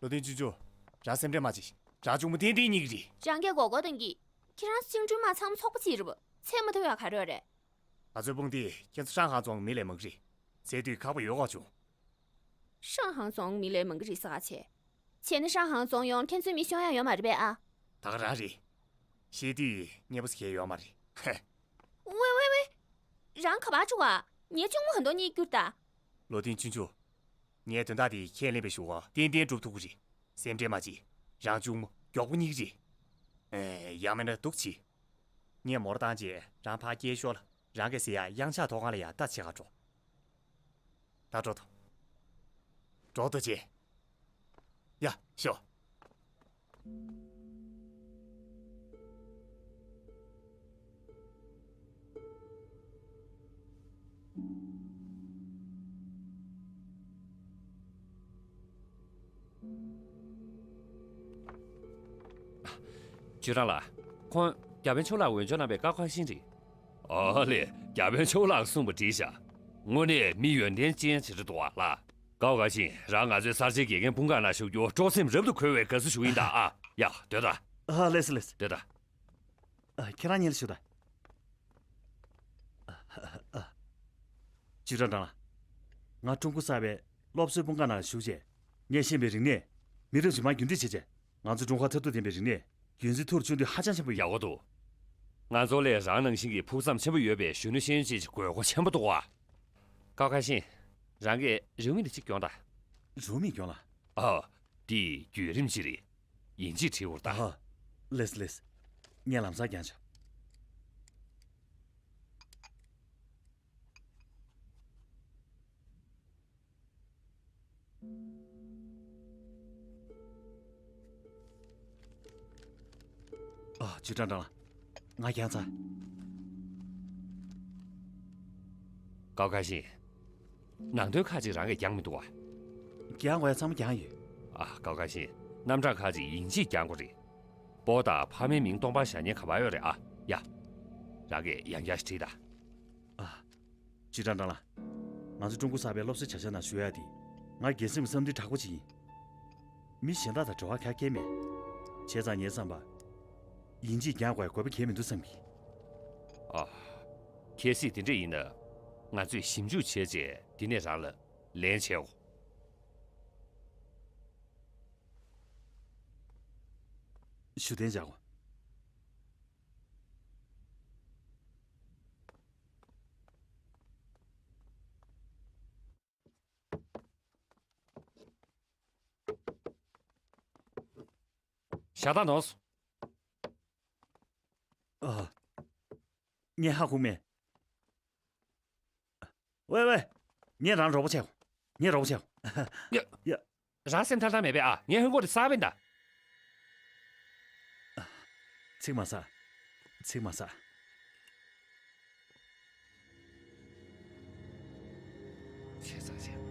ལུའུ་ཏུན་ཆུན་ཆུན། རང་སེམས་ཁྲལ་མ་བྱེད། རང་གཅུང་མོ་ཏན་ཏན་གཉིད་ཀྱི་རེད། རང་གིས་མགོ་སྐོར་གཏོང་གི། ཁྱེད་རང་བཅིངས་འགྲོལ་དམག་ཚང་མ་ཚོགས་པ་གཅིག་རེད་པ། ཚད་མ་མཐོ་ཡག་ག་རེ་རེད། ང་ཚོའི་དཔུང་སྡེས་ཁྱེད་ཚོ་ཧྲང་ཧའེ་རྫོང་མི་ལས་མང་གི་རེད། ཟེར་དུས་ཁག་པོ་ཡོད་དགོས་བྱུང་། ཧྲང་ཧའེ་རྫོང་མི་ལས་མང་གི་རེད་ཟེར་ག་བྱས། བྱས་ན་ཧྲང་ཧའེ་རྫོང་ཡོངས་ཁྱེད་ཚོའི་མི་ཤོང་ཡག་ཡོད་མ་རེད་པས་ཨ། ད་ག་རང་རེད། བཤད་དུས་སྙན་པོ་ཟེར་མཁན་ཡོད་མ་རེད། ཧེ། ཝེ་ཝེ་ཝེ། རང་ག་པར་འགྲོ་ག་ངའི་གཅུང་མོ་ག་འདོགས་གཉིད་སྐྱུར་ད། ལུའུ་ཏུན་ཆུན་ཆུན། ངས་དོན་དག་དེ་ཁས་ལེན་པའི་གཞུག་གུ་ཏན་ཏན་འགྲུབ་ཐུབ་ཀྱི་རེད། སེམས་ཁྲལ་མ་བྱེད། རང་གཅུང་མོ་མགྱོགས་པོ་གཉིད་ཀྱི་རེད། ཨེ། ཡང་མིན་ན་འདུག་བྱེད། ངས་མོ་རང་བཏང་རྗེས་རང་ཕར་སྐྱེལ་ཤོག་ལ། རང་གིས་ཟེར་ཡག་གཡང་ཆགས་ཐོག་ཁང་ལ་ཡ་ལྟ་བྱེད་ག་འགྲོ། ད་འགྲོ་ཐུབ། འགྲོ་ཐུབ་བྱེད། ཡ། ཤོག་ཅུས་ཀྲང་ལགས། ཁོང་རྒྱ་པན་ཆོས་ལགས་འོས་སྦྱོར་གནང་བའི་ཀའོ་ཁ་ཤིན་རེད། ཨོ་ལེ། རྒྱ་པན་ཆོས་ལགས་གསུངས་པ་འགྲིག་ཤག་དངོས་གནས་མི་ཡོན་ཏན་ཅན་ཞིག་རེད་འདུག་པ་ལགས། ཀའོ་ཁ་ཤིན། རང་ང་ཚོའི་གསར་བརྗེའི་དགེ་རྒན་དཔུང་ཁག་ནང་ཞུགས་རྒྱུར་སྤྲོ་སེམས་རབ་ཏུ་འཁོལ་བའི་དགའ་བསུ་ཞུ་ཡིན་ད་ཨ། ཡ། སྡོད་ད། ཨ། ལགས་སོ་ལགས་སོ། སྡོད་ད། ཨ། ཁྱེད་རང་ཉིད་ལ་ཞུ་ད། ཨ། ཨ། ཅུས་ཀྲང་ལགས། ང་ཀྲུང་གོ་གསར་པའི་སློབ་གསོའི་དཔུང་ཁག་ནང་ཞུགས་རྗེས། ངས་ཤེས་པའི་རིག་གནས་མི་རབས་རྗེས་མར་རྒྱུན་མཐུད་བྱས་རྗེས། ང་ཚོ་ཀྲུང་ཧྭ་མཐར་ཐུག་ལྡན་པའི་རིག་གནས་རྒྱུན་འཛིན་མཐོ་རུ་གཏོང་དུས་ཧ་ཅང་ཆེན་པོ་ཡོད། ཡག་པོ་འདུག་ང་ཚོ་ལས་རང་ནང་བཞིན་གྱི་ཕུགས་བསམ་ཆེན་པོ་ཡོད་པའི་གཞོན་ནུ་ཤེས་ཡོན་ཅན་ཞིག་དགོས་མཁོ་ཆེན་པོ་འདུག་པ། ཀའོ་ཁ་ཤིན། རང་གིས་རེའུ་མིག་འདི་གཅིག་གྱོན་དང་། རེའུ་མིག་གྱོན་ལ། ཨ། འདི་བརྒྱུད་རིམ་ཅིག་རེད། ཡིན་གཅིག་བྲིས་འོར་ད། ཨ། ལེས་ལེས། ངས་ལམ་སང་ཀྱང་བྱ། ཨ། ཅུས་ཀྲང་ཀྲང་ལགས། ང་རྒྱལ་ཚ། ཀའོ་ཁ་ཤིང་། ནང་དོན་ཁག་ཅིག་རང་གིས་སྦྱངས་མི་འདུག་བ། སྦྱང་དགོས་ཡ་ཚང་མ་སྦྱངས་ཡོད། ཨ། ཀའོ་ཁ་ཤིང་། རྣམ་གྲངས་ཁག་ཅིག་ཡིན་གཅིག་སྦྱང་དགོས་རེད། སྤོ་དང་ཕ་མའི་མིང་སྟོང་པ་བཞག་མཁན་ག་པར་ཡོད་རེད་ཨ། ཡ། རང་གིས་ཡང་བསྐྱར་ཞིག་བྲིས་དང་། ཨ། ཅུས་ཀྲང་ཀྲང་ལགས། ང་ཚོ་ཀྲུང་གོ་གསར་པའི་སློབ་གསོའི་བྱ་གཞག་ནང་ཞུགས་ཡ་དེ། ང་སྒེར་སེམས་བསམ་འདུན་དྲག་པོ་ཅིག་ཡིན། མི་གཞན་དག་དང་འབྲེལ་བ་ག་གེ་མེད། བྱས་ཙང་ངའི་བསམ་པར། ཡིན་གཅིག་སྦྱང་དགོས་དགོས་པ་གང་ཡང་མི་འདུག་བསམ་གི། ཨ། གལ་སྲིད་དེ་འདྲ་ཡིན་ན། ང་ཚོས་ཞིབ་འཇུག་བྱས་རྗེས་འདི་ནས་རང་ལ་ལན་བྱའོ། ཞུ་གཏན་འཇགས་གོ། ཞག་དང་ནོར་སོང་། ཨ། ངས་ཧ་གོ་མེད། ཝེ་ཝེ། ངས་རང་རོགས་པ་བྱེད། ངས་རོགས་པ་བྱེད། ཡ། ཡ། རང་སེམས་ཐར་ཐར་མེད་པས་ཨ། ངས་ཧོན་གོ་རེ་ས་བེན་ད། ཚིག་མ་ཟ། ཚིག་མ་ཟ། བྱས་ཙང་བྱས།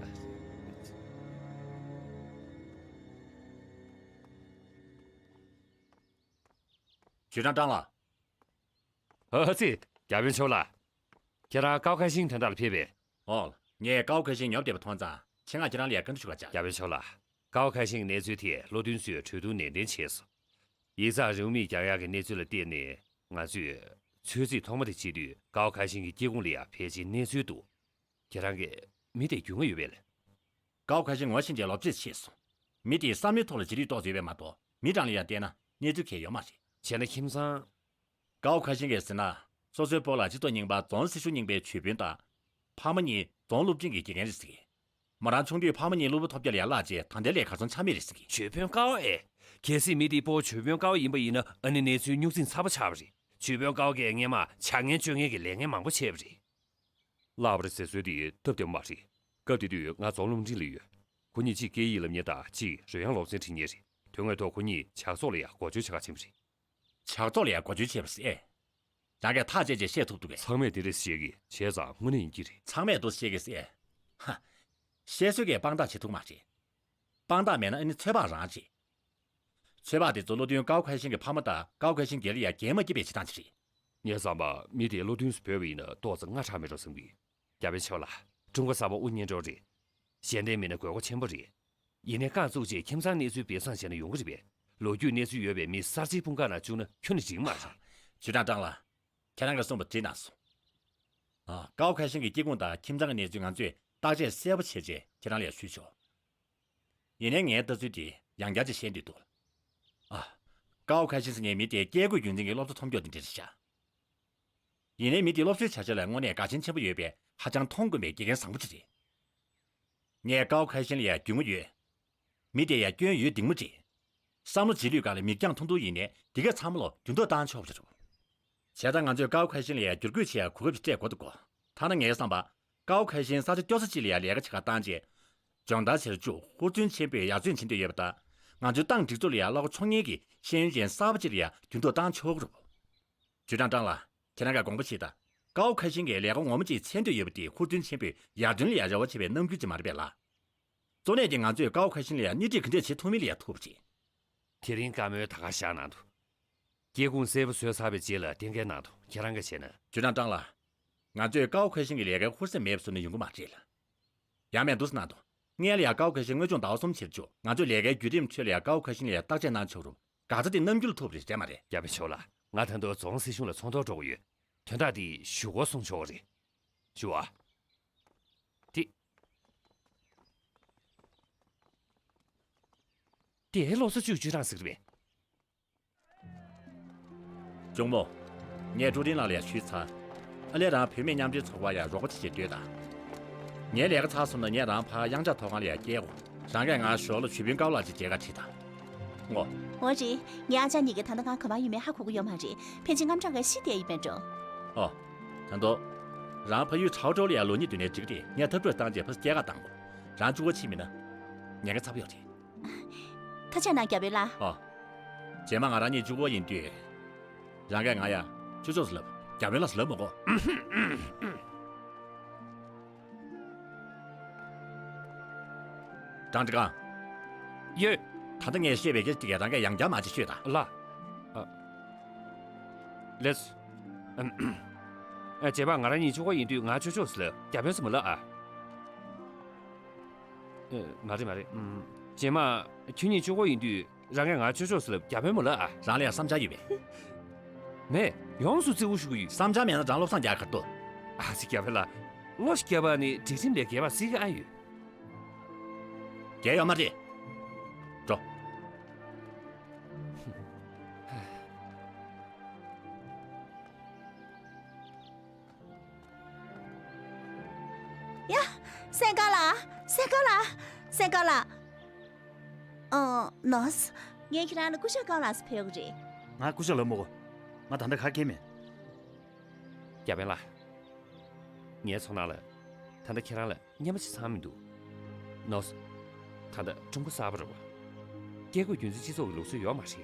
ཅུས་ཀྲང་ཀྲང་ལགས། ཨ་ཙི། བརྒྱ་དཔོན་མཆོག་ལགས། ཁྱེད་རང་ཀའོ་ཁ་ཤིང་དོན་དག་ལ་ཕེབས་པས། ཨོ། ངས་ཀའོ་ཁ་ཤིང་ཉོབ་བསྡད་པ་མཐོང་ཙང་ཆེད་མངགས་ཁྱེད་རང་ལ་ཡ་བཀའ་འདྲི་ཞུ་ག་བཅར། བརྒྱ་དཔོན་མཆོག་ལགས། ཀའོ་ཁ་ཤིང་གི་གནས་ཚུལ་དེ་བློ་མཐུན་ཚོས་གྲོས་བསྡུར་ནན་ཏན་བྱས་སོང་། ཡིག་ཚགས་རེའུ་མིག་རྒྱག་ཡག་གི་གནས་ཚུལ་ལ་བལྟས་ནས་ང་ཚོས་ཚོད་རྩིས་ཐོག་མ་དེ་བྱེད་དུས་ཀའོ་ཁ་ཤིང་གི་སྐྱེ་ཁུངས་ལ་ཡ་ཕལ་ཆེར་གནས་ཚུལ་འདུག་ཁྱེད་རང་གིས་མི་དེ་རྒྱུས་མངའ་ཡོད་པས་ལགས། ཀའོ་ཁ་ཤིང་ངོ་ཤེས་བྱས་ལོ་ཆེ་ཆེ་སོང་། མི་དེའི་བསམ་བློའི་ཐོག་ལ་བྱེད་རིགས་ཏོག་ཙམ་ཡོད་པས་མ་གཏོགས་མི་གྲངས་ལ་ཡ་བལྟས་ན་གནས་ཚུལ་གང་ཡང་ཡོད་མ་རེད། བྱས་ན་ཁྱིམ་ཚང་། ཀའོ་ཁ་ཤིང་གིས་ཟེར་ན། སོ་སོའི་སྤོ་ལགས་སྤྱི་ཚོགས་རྙིང་པ་རྫོང་སྲི་ཞུ་རྙིང་པའི་ཇུས་དཔོན་དང་། ཕ་མ་གཉིས་རྫོང་སློབ་འབྲིང་གི་དགེ་རྒན་རེད་ཟེར་གི། མོ་རང་ཆུང་དུས་ཕ་མ་གཉིས་སློབ་གྲྭ་ཐོབ་རྒྱ་ལ་ཡ་བརླག་རྗེས་ད་ལྟའི་ལས་གར་སོང་ཆ་མེད་རེད་ཟེར་གི། ཇུས་དཔོན་ཀའོ་ཨེ། གལ་སྲིད་མི་དེའི་སྤོ་བོ་ཇུས་དཔོན་ཀའོ་ཡིན་པ་ཡིན་ན་ཨ་ནི་གནས་ཚུལ་རྙོག་འཛིང་ཚ་པོ་ཆགས་པ་རེད། ཇུས་དཔོན་ཀའོ་གིས་སྔན་མ་བྱ་ངན་སྤྱོད་ངན་གྱི་ལས་ངན་མང་པོ་བྱས་པ་རེད། བརླག་པ་རེད་ཟེར་སྲོལ་དེ་སྟབས་བདེ་པོ་མ་རེད། སྐབས་དེ་དུས་ང་རྫོང་སློབ་འབྲིང་ལ་ཡོད། ཁོ་གཉིས་གཅིག་སྐད་ཡིག་སློབ་གཉེར་དང་གཅིག་རོལ་དབྱངས་སློབ་ཚན་ཁྲིད་མཁན་རེད། དོན་དངོས་ཐོག་ཁོ་གཉིས་ཇག་ཚོགས་ལ་ཡང་འགོ་བརྗོད་བྱེད་ག་ཕྱིན་པ་རེད། ཇག་ཚོགས་ལ་ཡང་འགོ་བརྗོད་བྱས་པ་རེད་ཨེ། རང་གིས་ཐག་བཅད་རྗེས་བཤད་ཐུབ་འདུག་གས། ཚང་མས་དེ་འདྲ་བཤད་གི། བྱས་ཙང་དངོས་གནས་ཡིན་གྱི་རེད། ཚང་མས་འདུག་བཤད་གི་ཟེར་ཨེ། ཧ། བཤད་སྲོལ་གྱིས་དཔང་རྟགས་བྱེད་ཐུབ་མ་རེད། དཔང་རྟགས་མེད་ན་ཨ་ནི་ཚོད་དཔག་རང་བྱེད། ཚོད་དཔག་དེ་ཚོ་བློ་མཐུན་ཀའོ་ཁ་ཤིང་གི་ཕ་མ་དང་ཀའོ་ཁ་ཤིང་སྒེར་ལ་ཡང་འགན་མ་འཁྱེར་བའི་བྱེད་སྟངས་ཅིག་རེད། ངས་བསམ་པ་མི་དེ་བློ་མཐུན་སུ་བོས་པ་ཡིན་ན་ཏོག་ཙམ་སྔ་དྲགས་མེད་འགྲོ་བསམ་གི། རྒྱ་དཔོན་ཆོས་ལ། ཀྲུང་གོ་གསར་པ་དབུ་བརྙེས་འགྲོ་རེད། གཞན་དོན་མིན་ན་དགོས་མཁོ་ཆེན་པོ་རེད། ཡིན་ནའི་རྐང་བཙུགས་རྗེས་ཁྱིམ་ཚང་གནས་ཚུལ་སྦས་གསང་བྱས་ན་ཡོང་གི་རེད་པས། ལོ་རྒྱུས་གནས་ཚུལ་ཡོད་པའི་མི་གསར་བརྗེའི་དཔུང་ཁག་ནང་བཅུག་ན་ཁྱོན་ནས་འགྲིག་མ་རེད། ཅུས་ཀྲང་ཀྲང་ལགས། ཁྱེད་རང་གིས་གསུངས་པ་འགྲིག་གནང་སོང་། ཨ། ཀའོ་ཁ་ཤིང་གི་སྐྱེ་ཁུངས་དང་ཁྱིམ་ཚང་གི་གནས་ཚུལ་ང་ཚོས་བརྟག་དཔྱད་གསལ་པོ་བྱས་རྗེས་ཁྱེད་རང་ལ་ཡང་ཞུས་ཆོག་ཡིན་ནའི་ངའི་ལྟ་ཚུལ་དེ་ཡང་བསྐྱར་ཅིག་བཤད་འདོད་འདུག་ཨ། ཀའོ་ཁ་ཤིང་ཟེར་མཁན་མི་དེ་སྐྱེ་དགུའི་རྒྱུན་འཛིན་གྱི་སློབ་གསོ་ཐོབ་མཁན་དེ་འདྲ་རེད་ཤག་ཡིན་ནའི་མི་དེ་སློབ་གསོའི་བྱ་གཞག་ལ་དངོས་གནས་དགའ་ཞེན་ཆེན་པོ་ཡོད་པའི་ཧ་ཅང་མཐོང་དཀོན་པའི་དགེ་རྒན་བཟང་པོ་ཅིག་རེད། ངས་ཀའོ་ཁ་ཤིང་ལ་ཡང་རྒྱུས་མངའ་ཡོད། མི་དེ་ཡང་སྐྱོན་ཡོད་འདུག་མ་རེད། བསམ་བློ་བྱེད་ལུགས་སྒང་ལ་མིག་རྒྱང་ཐུང་ཐུང་ཡིན་ནའི་འདི་ག་ཚང་མ་ལ་འགྱུར་ལྡོག་བཏང་ཆོག་པ་ཅིག་རེད། བྱས་ཙང་ང་ཚོས་ཀའོ་ཁ་ཤིང་ལ་ཡང་བསྒྱུར་བཀོད་བྱེད་ཡག་གོ་སྐབས་ཅིག་སྤྲད་དགོས་འདུག་གོ། ཐ་ན་ངའི་བསམ་པ། ཀའོ་ཁ་ཤིང་ས་ཆ་སྐྱོ་ས་ཅིག་ལ་ཡང་ལས་ཀ་བྱེད་གར་བཏང་རྗེས། སྦྱོང་བརྡར་བྱེད་རྒྱུ་ཧུར་བརྩོན་ཆེན་པོས་ཡར་བརྩོན་བྱེད་འདོད་ཡོད་པ་དང་། ང་ཚོའི་ཏང་སྒྲིག་འཛུགས་ལ་ཡང་བླ་གོ་ཕྱོགས་ངན་གྱི་ཤེས་ཡོན་ཅན་གསར་པ་ཅིག་ལ་ཡང་འགྱུར་ལྡོག་བཏང་ཆོག་གི་རེད། ཅུས་ཀྲང་ཀྲང་ལགས། ཁྱེད་རང་གིས་དགོངས་པ་བཞེས་དང་། ཀའོ་ཁ་ཤིང་གིས་ལས་ཀ་ངོ་མ་ཅིག་འཚོལ་འདོད་ཡོད་པ་དེ་ཧུར་བརྩོན་ཆེན་པོས་ཡར་ཐོན་ལ་ཡང་རེ་བ་བྱེད་པའི་རྣམ་འགྱུར་ཅིག་མ་རེད་པས་ལགས། གཙོ་གནད་ཀྱིས་ང་ཚོས་ཀའོ་ཁ་ཤིང་ལ་ཡང་སྣེ་ཁྲིད་ག་འདྲས་བྱེད་ཐུབ་མིན་ལ་ཡང་ཐུག་པ་རེད། དེ་རིང་བཀའ་མོལ་ད་ག་བཞག་གནང་དང་། སྐྱེ་ཁུངས་གསལ་པོ་བཟོས་ཚར་བའི་རྗེས་ལ་གཏན་འཁེལ་གནང་དང་། ཁྱེད་རང་གིས་བྱས་ན། ཅུས་ཀྲང་ཀྲང་ལགས། ང་ཚོས་ཀའོ་ཁ་ཤིང་གི་ལས་ཀའི་ཧུར་སེམས་མེད་པ་བཟོ་ན་ཡོང་གི་མ་རེད་ལགས། ཡང་མིན་འདུག་སེ་གནང་དང་། སྔོན་ལ་ཡང་ཀའོ་ཁ་ཤིང་དངོས་སྦྱོང་ཟླ་བ་གསུམ་བྱེད་རྒྱུ། ང་ཚོའི་ལས་ཀའི་བརྒྱུད་རིམ་ཁྲོད་ལ་ཡང་ཀའོ་ཁ་ཤིང་ལ་ཡང་བརྟག་དཔྱད་གནང་ཆོག་རུང་། དགག་བྱ་དེ་རྣམ་འགྱུར་ཐུག་པ་རེད། རེད་མ་རེད། རྒྱ་དཔོན་ཆོས་ལགས། ང་ད་དུང་རྫོང་སྲིད་གཞུང་ལ་ཚོགས་ཐོག་འགྲོ་དགོས་ཡོད། དོན་དག་འདི་ཞུ་སྒོ་སྲུང་ཆོག་རེད། ཞུ་བ། དེ། དེའི་སློབ་གསོ་བཅུ་བཅུ་གྲངས་ཟེར་བས། གཅུང་མོ། ངས་ཀྲུའུ་ཏིང་ལགས་ལ་ཡང་ཞུས་ཚར། ཨ་ལས་རང་བུད་མེད་མཉམ་འབྲེལ་ཚོགས་པར་ཡང་རོགས་པ་བྱེད་ཅེས་འདོད་དང་། ངའི་ལས་ཀ་ཚར་སོང་ན་ངས་རང་ཕར་དབྱངས་འཆར་ཐོག་ཁང་ལ་ཡང་སྐྱེལ་དགོས། རང་གིས་ང་ཞོར་ལ་ཞུས་ཕིན་ཀའོ་ལགས་ཀྱི་མཇལ་ཁ་ཁྲིད་དང་། ངོ་། འོ་རེད། ངའི་ཨ་ཅག་གཉིས་ཀྱིས་ད་ལྟ་ང་ག་པར་ཡོད་མེད་ཧ་གོ་གི་ཡོད་མ་རེད། ཕལ་ཆེར་དངངས་སྐྲག་གིས་ཤི་བསྡད་ཡོད་པ་འདྲ། ཨོ། ད་དུང་། རང་ཕ་ཡུལ་ཁྲའོ་ཀྲོའུ་ལ་ཡར་ལོག་སྙིང་འདོད་ནའི་འགྲིག་གི་རེད། ངས་ཐབས་བཀོད་བཏང་རྗེས་ཕར་སྐྱེལ་ག་བཏང་དགོས། རང་གཅིག་པོ་ཕྱིན་མིན་ན། ཉེན་ཁ་ཚ་པོ་ཡོད་རེད། ཐུགས་རྗེ་གནང་བརྒྱ་དཔོན་ལགས། ཨོ། རྗེས་མ་ང་རང་གཉིས་གཅིག་པོ་ཡིན་དུས། རང་གིས་ང་ཡར་ཆོས་ཕྱོགས་སུ་ལབ། བརྒྱ་དཔོན་ལགས་སུ་ལབ་མི་དགོས། ཀྲང་ཀྲི་ཀང་། ཡོད། ད་ལྟ་ངས་བཤད་པའི་སྐད་ཆ་དེ་གས་རང་གིས་ཡང་བསྐྱར་མ་བྱེད་ཤོད་དང་། ལགས། ཨ། ལགས་སོ། ཨ། རྗེས་མ་ང་རང་གཉིས་གཅིག་པོ་ཡིན་དུས་ང་ཆོས་ཕྱོགས་སུ་ལབ། བརྒྱ་དཔོན་ཟེར་མི་ལབ་ཨ། ཨ། མ་རེད་མ་རེད། ཨམ། རྗེས་མ་ཁྱོད་གཉིས་གཅིག་པོ་ཡིན་དུས། རང་གིས་ང་ཆོས་ཕྱོགས་སུ་ལབ། བརྒྱ་དཔོན་མི་ལབ་ཨ། རང་ལ་ཡང་བསམ་འཆར་ཡོད་པས། མེད། ཡོངས་སུ་བརྩི་བཀུར་ཞུ་གི་ཡོད། བསམ་འཆར་མེད་ན་རང་བློ་བཟང་རྒྱག་ག་ཐུབ། ཨ་ཙི། བརྒྱ་དཔོན་ལགས། བློ་ཞིག་བརྒྱབ་ཨ་ནི་སྒྲིག་ཁྲིམས་ལས་འགལ་བ་སྲིད་ཀྱི་ཨ་ཡོད། འགལ་ཡོད་མ་རེད། འགྲོ། ཡ། སེང་དཀར་ལགས། སེང་དཀར་ལགས། སེང་དཀར་ལགས། ཨ། ནོར་སི། ངས་ཁྱེད་རང་ལ་སྐུ་ཞབས་ཀའོ་ལགས་སུ་ཕེབས་ཡོང་གི་རེད། ང་སྐུ་ཞབས་ལབ་མི་དགོས། ང་ད་ལྟ་ག་གེ་མེད། བརྒྱ་དཔོན་ལགས། ངའི་ཚོར་སྣང་ལ། ད་ལྟ་ཁྱེད་རང་ལ་སྙན་པོ་ཅིག་ཚང་མི་འདུག། ནོར་སི། ད་ལྟ་ཀྲུང་གོ་གསར་པ་རེད་པ། བཀས་བཀོད་རྒྱུད་འཛིན་སྤྱི་ཚོགས་ཀྱི་ལུགས་སྲོལ་ཡོད་མ་རེད།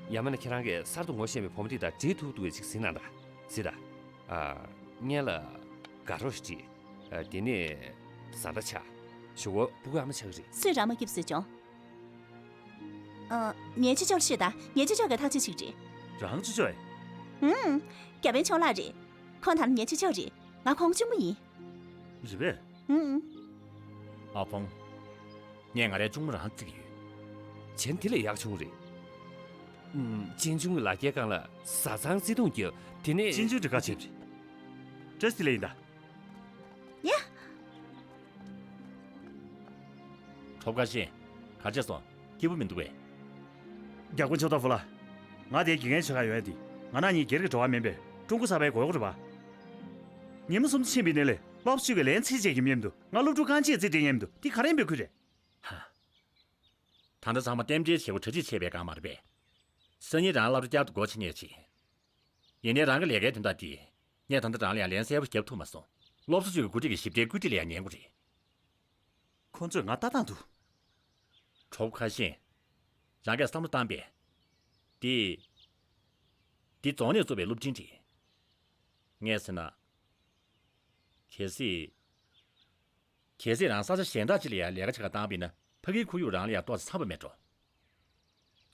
ཨ། ཡང་མིན་ན་ཁྱེད་རང་གིས་གསར་དུ་ངོ་ཤེས་པའི་བུ་མོ་དེ་དང་འབྲེལ་ཐུབ་འདུག་གས་ཅིག་གཟིགས་གནང་དང་། གཟིགས་དང་། ཨ། སྔོན་ལ་དགའ་རོགས་ཤིག་བྲིས། ཨ། དེ་ནས་བཟའ་ཟླ་ཆགས། གཞུག་གུ་སྤུ་གུའི་ཨ་མ་ཆགས་ཀྱི་རེད། སུས་རང་མ་སྐྱིད་པ་བཟོས་བྱུང་། ཨ། ངའི་ཅོ་ཅོ་ལ་ཤོད་དང་། ངའི་ཅོ་ཅོ་གིས་ཐག་གཅོད་བྱེད་ཀྱི་རེད། རང་ཅོ་ཅོ་ཨེ། ཧུམ། བརྒྱ་དཔོན་ཆུང་ལགས་རེད། ཁོང་ད་ལྟ་ངའི་ཅོ་ཅོ་རེད། ང་ཁོང་གཅུང་མོ་ཡིན། རེད་པས། ཧུམ། ཨ་ཕོང་། ངས་ང་རའི་གཅུང་མོ་རང་བརྩི་གི་ཡོད། གཞན་དེ་ལས་ཡག་བྱུང་རེད། ཨུམ། གཅེན་གཅུང་གི་ལ་རྒྱའི་སྒང་ལ་བཟའ་ཚང་བརྩེ་དུང་རྒྱབ། དེ་ནས་གཅེན་གཅུང་འདྲི་ག་བྱེད་པ་རེད། བཀྲ་ཤིས་བདེ་ལེགས་ཡིན་ད། ཡ། གྲོགས་ཁ་ཤས། ག་བྱས་སོང་། སྐྱིད་པོ་མི་འདུག་པས། རྒྱལ་པོ་ཆོས་དར་ཧྥུ་ལགས། ང་དེ་དགེ་རྒན་བྱེད་ག་ཡོང་ཡ་དེ། ང་རང་གཉིས་སྒེར་གྱི་འབྲེལ་བ་མིན་པས། ཀྲུང་གོ་གསར་པའི་དགོས་མཁོ་རེད་པ། ཉིན་མོ་གསུམ་ཕྱིན་པའི་སྣེ་ལས་སློབ་ཕྲུག་གི་ལན་ཚིག་བཅད་ཀྱི་མཉམ་དུ་ང་སློབ་ཕྲུག་རྐང་གཅིག་རྩིས་སྤྲད་མཉམ་དུ་དེ་ག་རེ་འབོད་ཁུལ་རེད། ཧ། ད་ལྟ་ཚང་མ་རྟེན་འབྲེལ་བྱེད་སྒོ་གྲ་སྒྲིག་བྱས་པའི་སྒང་མ་རེད་པས། སང་ཉིན་རང་སློབ་གྲྭ་བསྐྱར་དུ་སྒོ་ཕྱེ་ངེས་བྱེད། ཡིན་ནའི་རང་གི་ལས་ཀའི་དོན་དག་དེ། ངས་ད་ལྟ་རང་ལ་ཡང་ལན་གསལ་པོ་བརྒྱབ་ཐུབ་མ་སོང་། སློབ་གསོ་ཅུས་ཀྱི་འགོ་ཁྲིད་ཀྱི་ཞིབ་ཕྲའི་བཀོད་སྒྲིག་ལ་ཡང་ཉན་དགོས་རེད། ཁོ་ཚོས་ང་ལྟ་སྟངས་འདུག། གྲོགས་པོ་ཁ་ཤས། རང་གིས་བསམ་བློ་བཏང་པས། འདི། འདི་རྫོང་ནས་བཙུགས་པའི་སློབ་འབྲིང་རེད། ངས་ཟེར་ན། གལ་སྲིད། གལ་སྲིད་རང་ས་ཆ་གཞན་དག་ཅིག་ལ་ཡང་ལས་ཀ་བྱེད་ག་བཏང་པ་ཡིན་ན་ཕ་གིའི་ཁོར་ཡུག་རང་ལ་ཡང་ཏོག་ཙམ་འཚམ་པོ་མེད་འགྲོ།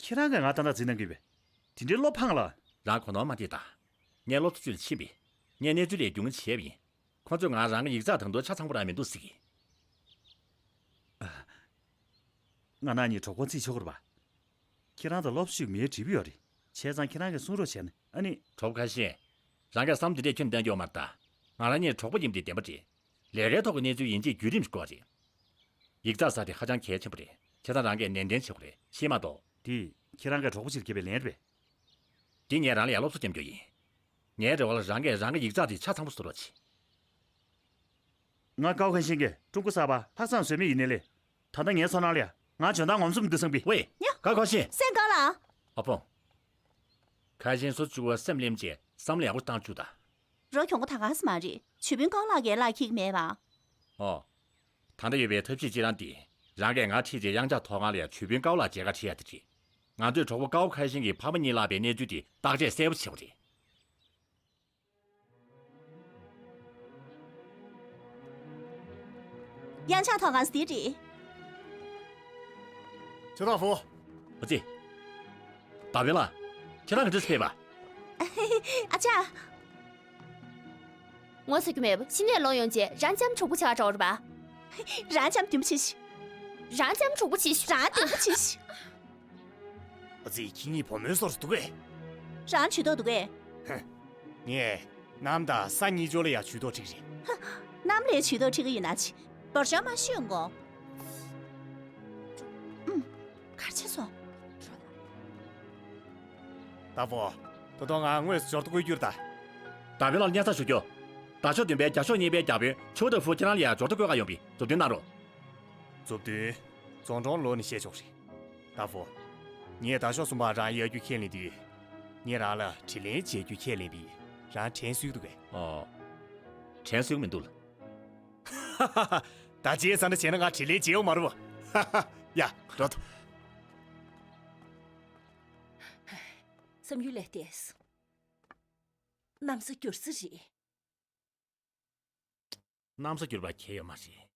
ཁྱེད་རང་གིས་ང་ཏག་ཏག་འཛིན་གནང་གི་ཡོད་པས། དེ་འདྲའི་བློ་ཕངས་ལ། རང་གོ་ནོར་མ་འདེད་དང་། ངས་སློབ་གསོ་ཅུས་ལ་ཕྱིན་པས། ངས་གནས་ཚུལ་ལས་རྒྱུས་མངའ་བྱས་པ་ཡིན། ཁོ་ཚོས་ང་རང་གི་ཡིག་ཚགས་དང་དོད་ཆ་ཚང་པོ་རང་མི་འདུག་ཟེར་གི། ང་རང་གཉིས་གྲོགས་པོ་བརྩི་ཆོག་གི་རེད་པ། ཁྱེད་རང་དང་སློབ་གསོ་ཅུས་མིའི་འབྲེལ་བ་ཡོད་རེད། བྱས་ཙང་ཁྱེད་རང་གིས་གསུང་རོགས་བྱས་ན་ཨ་ནི། གྲོགས་པོ་ཁ་ཤས། རང་གིས་བསམ་བློ་དེ་འདྲས་ཁྱོན་བཏང་རྒྱུ་ཡོད་མ་རེད་ད། ང་རང་གཉིས་གྲོགས་པོ་ཡིན་པ་དེ་བདེན་པ་རེད། ལས་ཀའི་ཐོག་གི་གནས་ཚུལ་ཡིན་གཅིག་བརྒྱུད་རིམ་ཞིག་དགོས་རེད། ཡིག་ཚགས་ཟེར་དེ་ཧ་ཅང་གལ་ཆེན་པོ་རེད། བྱས་ཙང་རང་གིས་ནན་ཏན་བྱེད་དགོས་རེད། ཤེས་མ་གཏོགས། དེ་ཁྱེད་རང་གིས་གྲོགས་པོ་ཅིག་བརྒྱབ་པའི་ལན་རེད་པས། འདི་ངས་རང་ལ་ཡང་སློབ་གསོ་བརྒྱབ་རྒྱུ་ཡིན། ངའི་རེ་བ་ལ་རང་གིས་རང་གི་ཡིག་ཚགས་དེ་ཆ་ཚང་པོ་བཟོ་རོགས་བྱེད། ང་ཀའོ་ཁན་ཤིན་གྱིས་ཀྲུང་གོ་གསར་པ་ལྷག་བསམ་ཟོལ་མེད་ཡིན་ནའི་ལས། ད་ལྟ་ངའི་ཚོར་སྣང་ལ་ཡ། ང་འཇོན་ཐང་ངོམ་སོམ་འདུག་བསམ་གི། ཝེ། ཡ། ཀའོ་ཁན་ཤིན། སེང་དཀར་ལགས། ཨ་ཕོ། ཁན་ཤིན་སོ་བཅུ་བ་སེམས་གླེམ་བྱས་བསམ་བློ་ཡག་པོ་བཏང་བཅུག་ད། རོ་གྱོང་པོ་ད་ག་ས་མ་རེད། ཇུས་འབུལ་ཀའོ་ལགས་ཀྱིས་ལག་འཁྱེར་གྱི་མེད་པ། ཨོ། ད་ལྟ་ཡོད་པའི་ཐབས་ཤེས་གཅིག་རང་དེ། རང་གིས་ང་ཁྲིད་རྗེས་དབྱངས་འཆར་ཐོག་ཁང་ལ་ཡ་ཇུས་འབུལ་ཀའོ་ལགས་མཇལ་ཁ་ཁྲིད་ཡ་དེ་རེད། ང་ཚོས་གྲོགས་པོ་ཀའོ་ཁན་ཤིན་གྱི་ཕ་མ་གཉིད་ལངས་པའི་གནས་ཚུལ་དེ་བརྟག་དཔྱད་གསལ་པོ་བྱེད་དགོས་རེད། དབྱངས་འཆར་ཐོག་ཁང་འདི་རེད། ཆོས་དར་ཧྥུ། ཨ་ཙི། དར་དཔོན་ལགས། ཁྱེད་རང་ག་འདྲ་སེ་ཕེབས་པ། ཨ་ཅག་ངོ་ཚ་རྒྱུ་མེད་པ། ཕྱི་ནས་ལོག་ཡོང་རྗེས་རང་ལྕམ་གྲོགས་པོ་བྱེད་ག་འགྲོ་རེད་པ། རང་ལྕམ་མདུན་པོ་ཕྱེ་ཤིག་རང་ལྕམ་གྲོགས་པོ་བྱེད་ཤིག་རང་མདུན་པོ་ཕྱེ་ཤིག་ཨ་ཙི། ཁྱེད་གཉིས་བུ་མོའི་བཟོ་འདྲ་འདུག་གས། རང་ཇུས་གཏོགས་འདུག་གས། ཧ། ངས་གནམ་དང་ས་གཉིས་ཆར་ལ་ཡ་ཇུས་གཏོགས་ཁྲིད་ཀྱི་རེད། ཧ། གནམ་ལ་ཇུས་གཏོགས་ཁྲིད་ཀྱི་ཡོད་ན་ཅི། འབར་ཤོག་མ་ཤོད་འགོ། ཨུམ། གར་ཆགས་སོང་། དར་ཧྥུ། ད་དུང་ང་དངོས་སུ་འབྱོར་ཐོ་བཀོད་རྒྱུ་རེད་ད། དར་དཔོན་ལགས་སྙན་སེང་ཞུ་རྒྱུ། དར་ལྕོག་བདུན་པའི་བརྒྱ་ཤོག་གཉིས་པའི་བརྒྱ་དཔོན་ཆོས་དར་ཧྥུ་ཁྱེད་རང་ལ་ཡ་འབྱོར་ཐོ་བཀོད་ག་ཡོང་བའི་མཛུབ་སྟོན་གནང་རོགས། མཛུབ་སྟོན། རྫོང་གྲོང་ལོགས་ནས་བཤད་ཆོག་རེད། ཏ་ཧྥོ། ངས་ད་ཤོག་གསུམ་པ་རང་གཡར་རྒྱུ་ཁས་ལེན་དུས། ངས་རང་ལ་དྲིན་ལན་འཇལ་རྒྱུ་ཁས་ལེན་པས་རང་དྲན་གསོས་འདུག་གས། ཨོ། དྲན་གསོས་མི་འདུག་ལ། ད་རྗེས་ས་འདྲ་བྱས་ན་ང་དྲིན་ལན་འཇལ་ཡོང་མ་རེད་པ། ཡ། འགྲོ་ཐུབ། བསམ་ཡུལ་ལས་འདས། གནམ་ས་འགྱུར་ས་རེད། གནམ་ས་འགྱུར་བ་གལ་ཡོད་མ་རེད།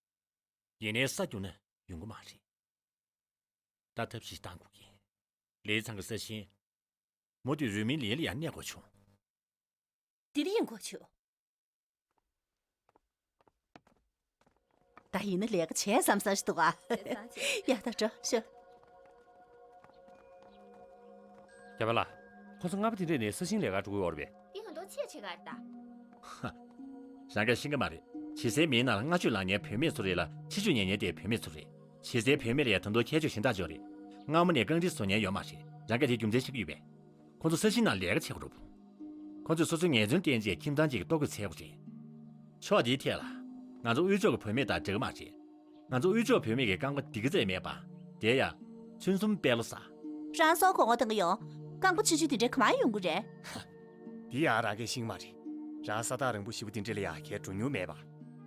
ཡིན་ནའི་ས་འགྱུར་ན་ཡོང་གི་མ་རེད། ད་ཐབས་ཤིག་བཏང་དགོས་ཀྱི། ལི་ཚང་གི་ས་ཞིང་། མུ་མཐུད་རུས་མིང་ལི་ལ་ཡང་གནས་དགོས་བྱུང་། དེ་རིང་གོ་ཆོད། ད་ཡིན་ན་ལས་ཀ་བྱས་བསམ་བསམ་ཞིག་འདུག་ཨ། ཡ་ད་འགྲོ་ཤོག་རྒྱ་བལ་ལགས། ཁོ་ཚོ་སྔ་པོ་དེ་འདྲས་ནས་ས་ཞིང་ལས་ཀ་འགྲོ་གི་ཡོད་རེད་པས། འདི་ཧ་འདོག་ཆེ་ཆེ་ག་རེད་ད། ཧ། རང་གིས་ཤེས་ཀྱི་མ་རེད། བྱེད་སའི་མིའི་ནང་ལ་སྔ་ཤོས་ལངས་མཁན་བུད་མེད་ཚོ་རེད་ལ་ཕྱི་ཤོས་ཉལ་མཁན་དེ་བུད་མེད་ཚོ་རེད། བྱེད་སའི་བུད་མེད་ལ་ཡང་ད་དུང་ཁྱད་ཆོས་གཞན་དག་ཅིག་ཡོད་རེད། སྔ་མོ་ནས་རྐང་རིས་བཟོ་མཁན་ཡོད་མ་རེད། རང་གིས་དེའི་རྒྱུ་མཚན་ཤེས་ཀྱི་ཡོད་པས། ཁོ་ཚོ་ས་ཞིང་ནང་ལས་ཀ་བྱེད་དགོས་རེད། ཁོ་ཚོས་སོ་སོའི་ངལ་རྩོལ་བརྟེན་བྱས་ཁྱིམ་ཚང་གཅིག་གི་ལྟོ་གོས་འཚོལ་དགོས་རེད། ཕྱོགས་འདིའི་ཐད་ལ། ང་ཚོ་དབུས་ཕྱོགས་ཀྱི་བུད་མེད་དང་འདྲ་གི་མ་རེད། ང་ཚོ་དབུས་ཕྱོགས་བུད་མེད་ཀྱི་རྐང་པ་འདི་ག་ཚད་མེད་པ། དེ་ཡང་། ཚོན་གསུམ་པད་ལོ་ས། རང་སྲོག་མགོ་སྐོར་གཏོང་གི་ཡོད། རྐང་པ་ཆུང་ཆུང་དེ་འདྲ་ག་མ་ཡོང་གི་རེད། འདི་ཡང་རང་གིས་ཤེས་ཀྱི་མ་རེད། རང་ས་ཐག་རིང་པོ་ཞེ་པོ་དེ་འདྲ་ལ་ཡང་གའི་འགྲོ་མྱོང་མེད་པ།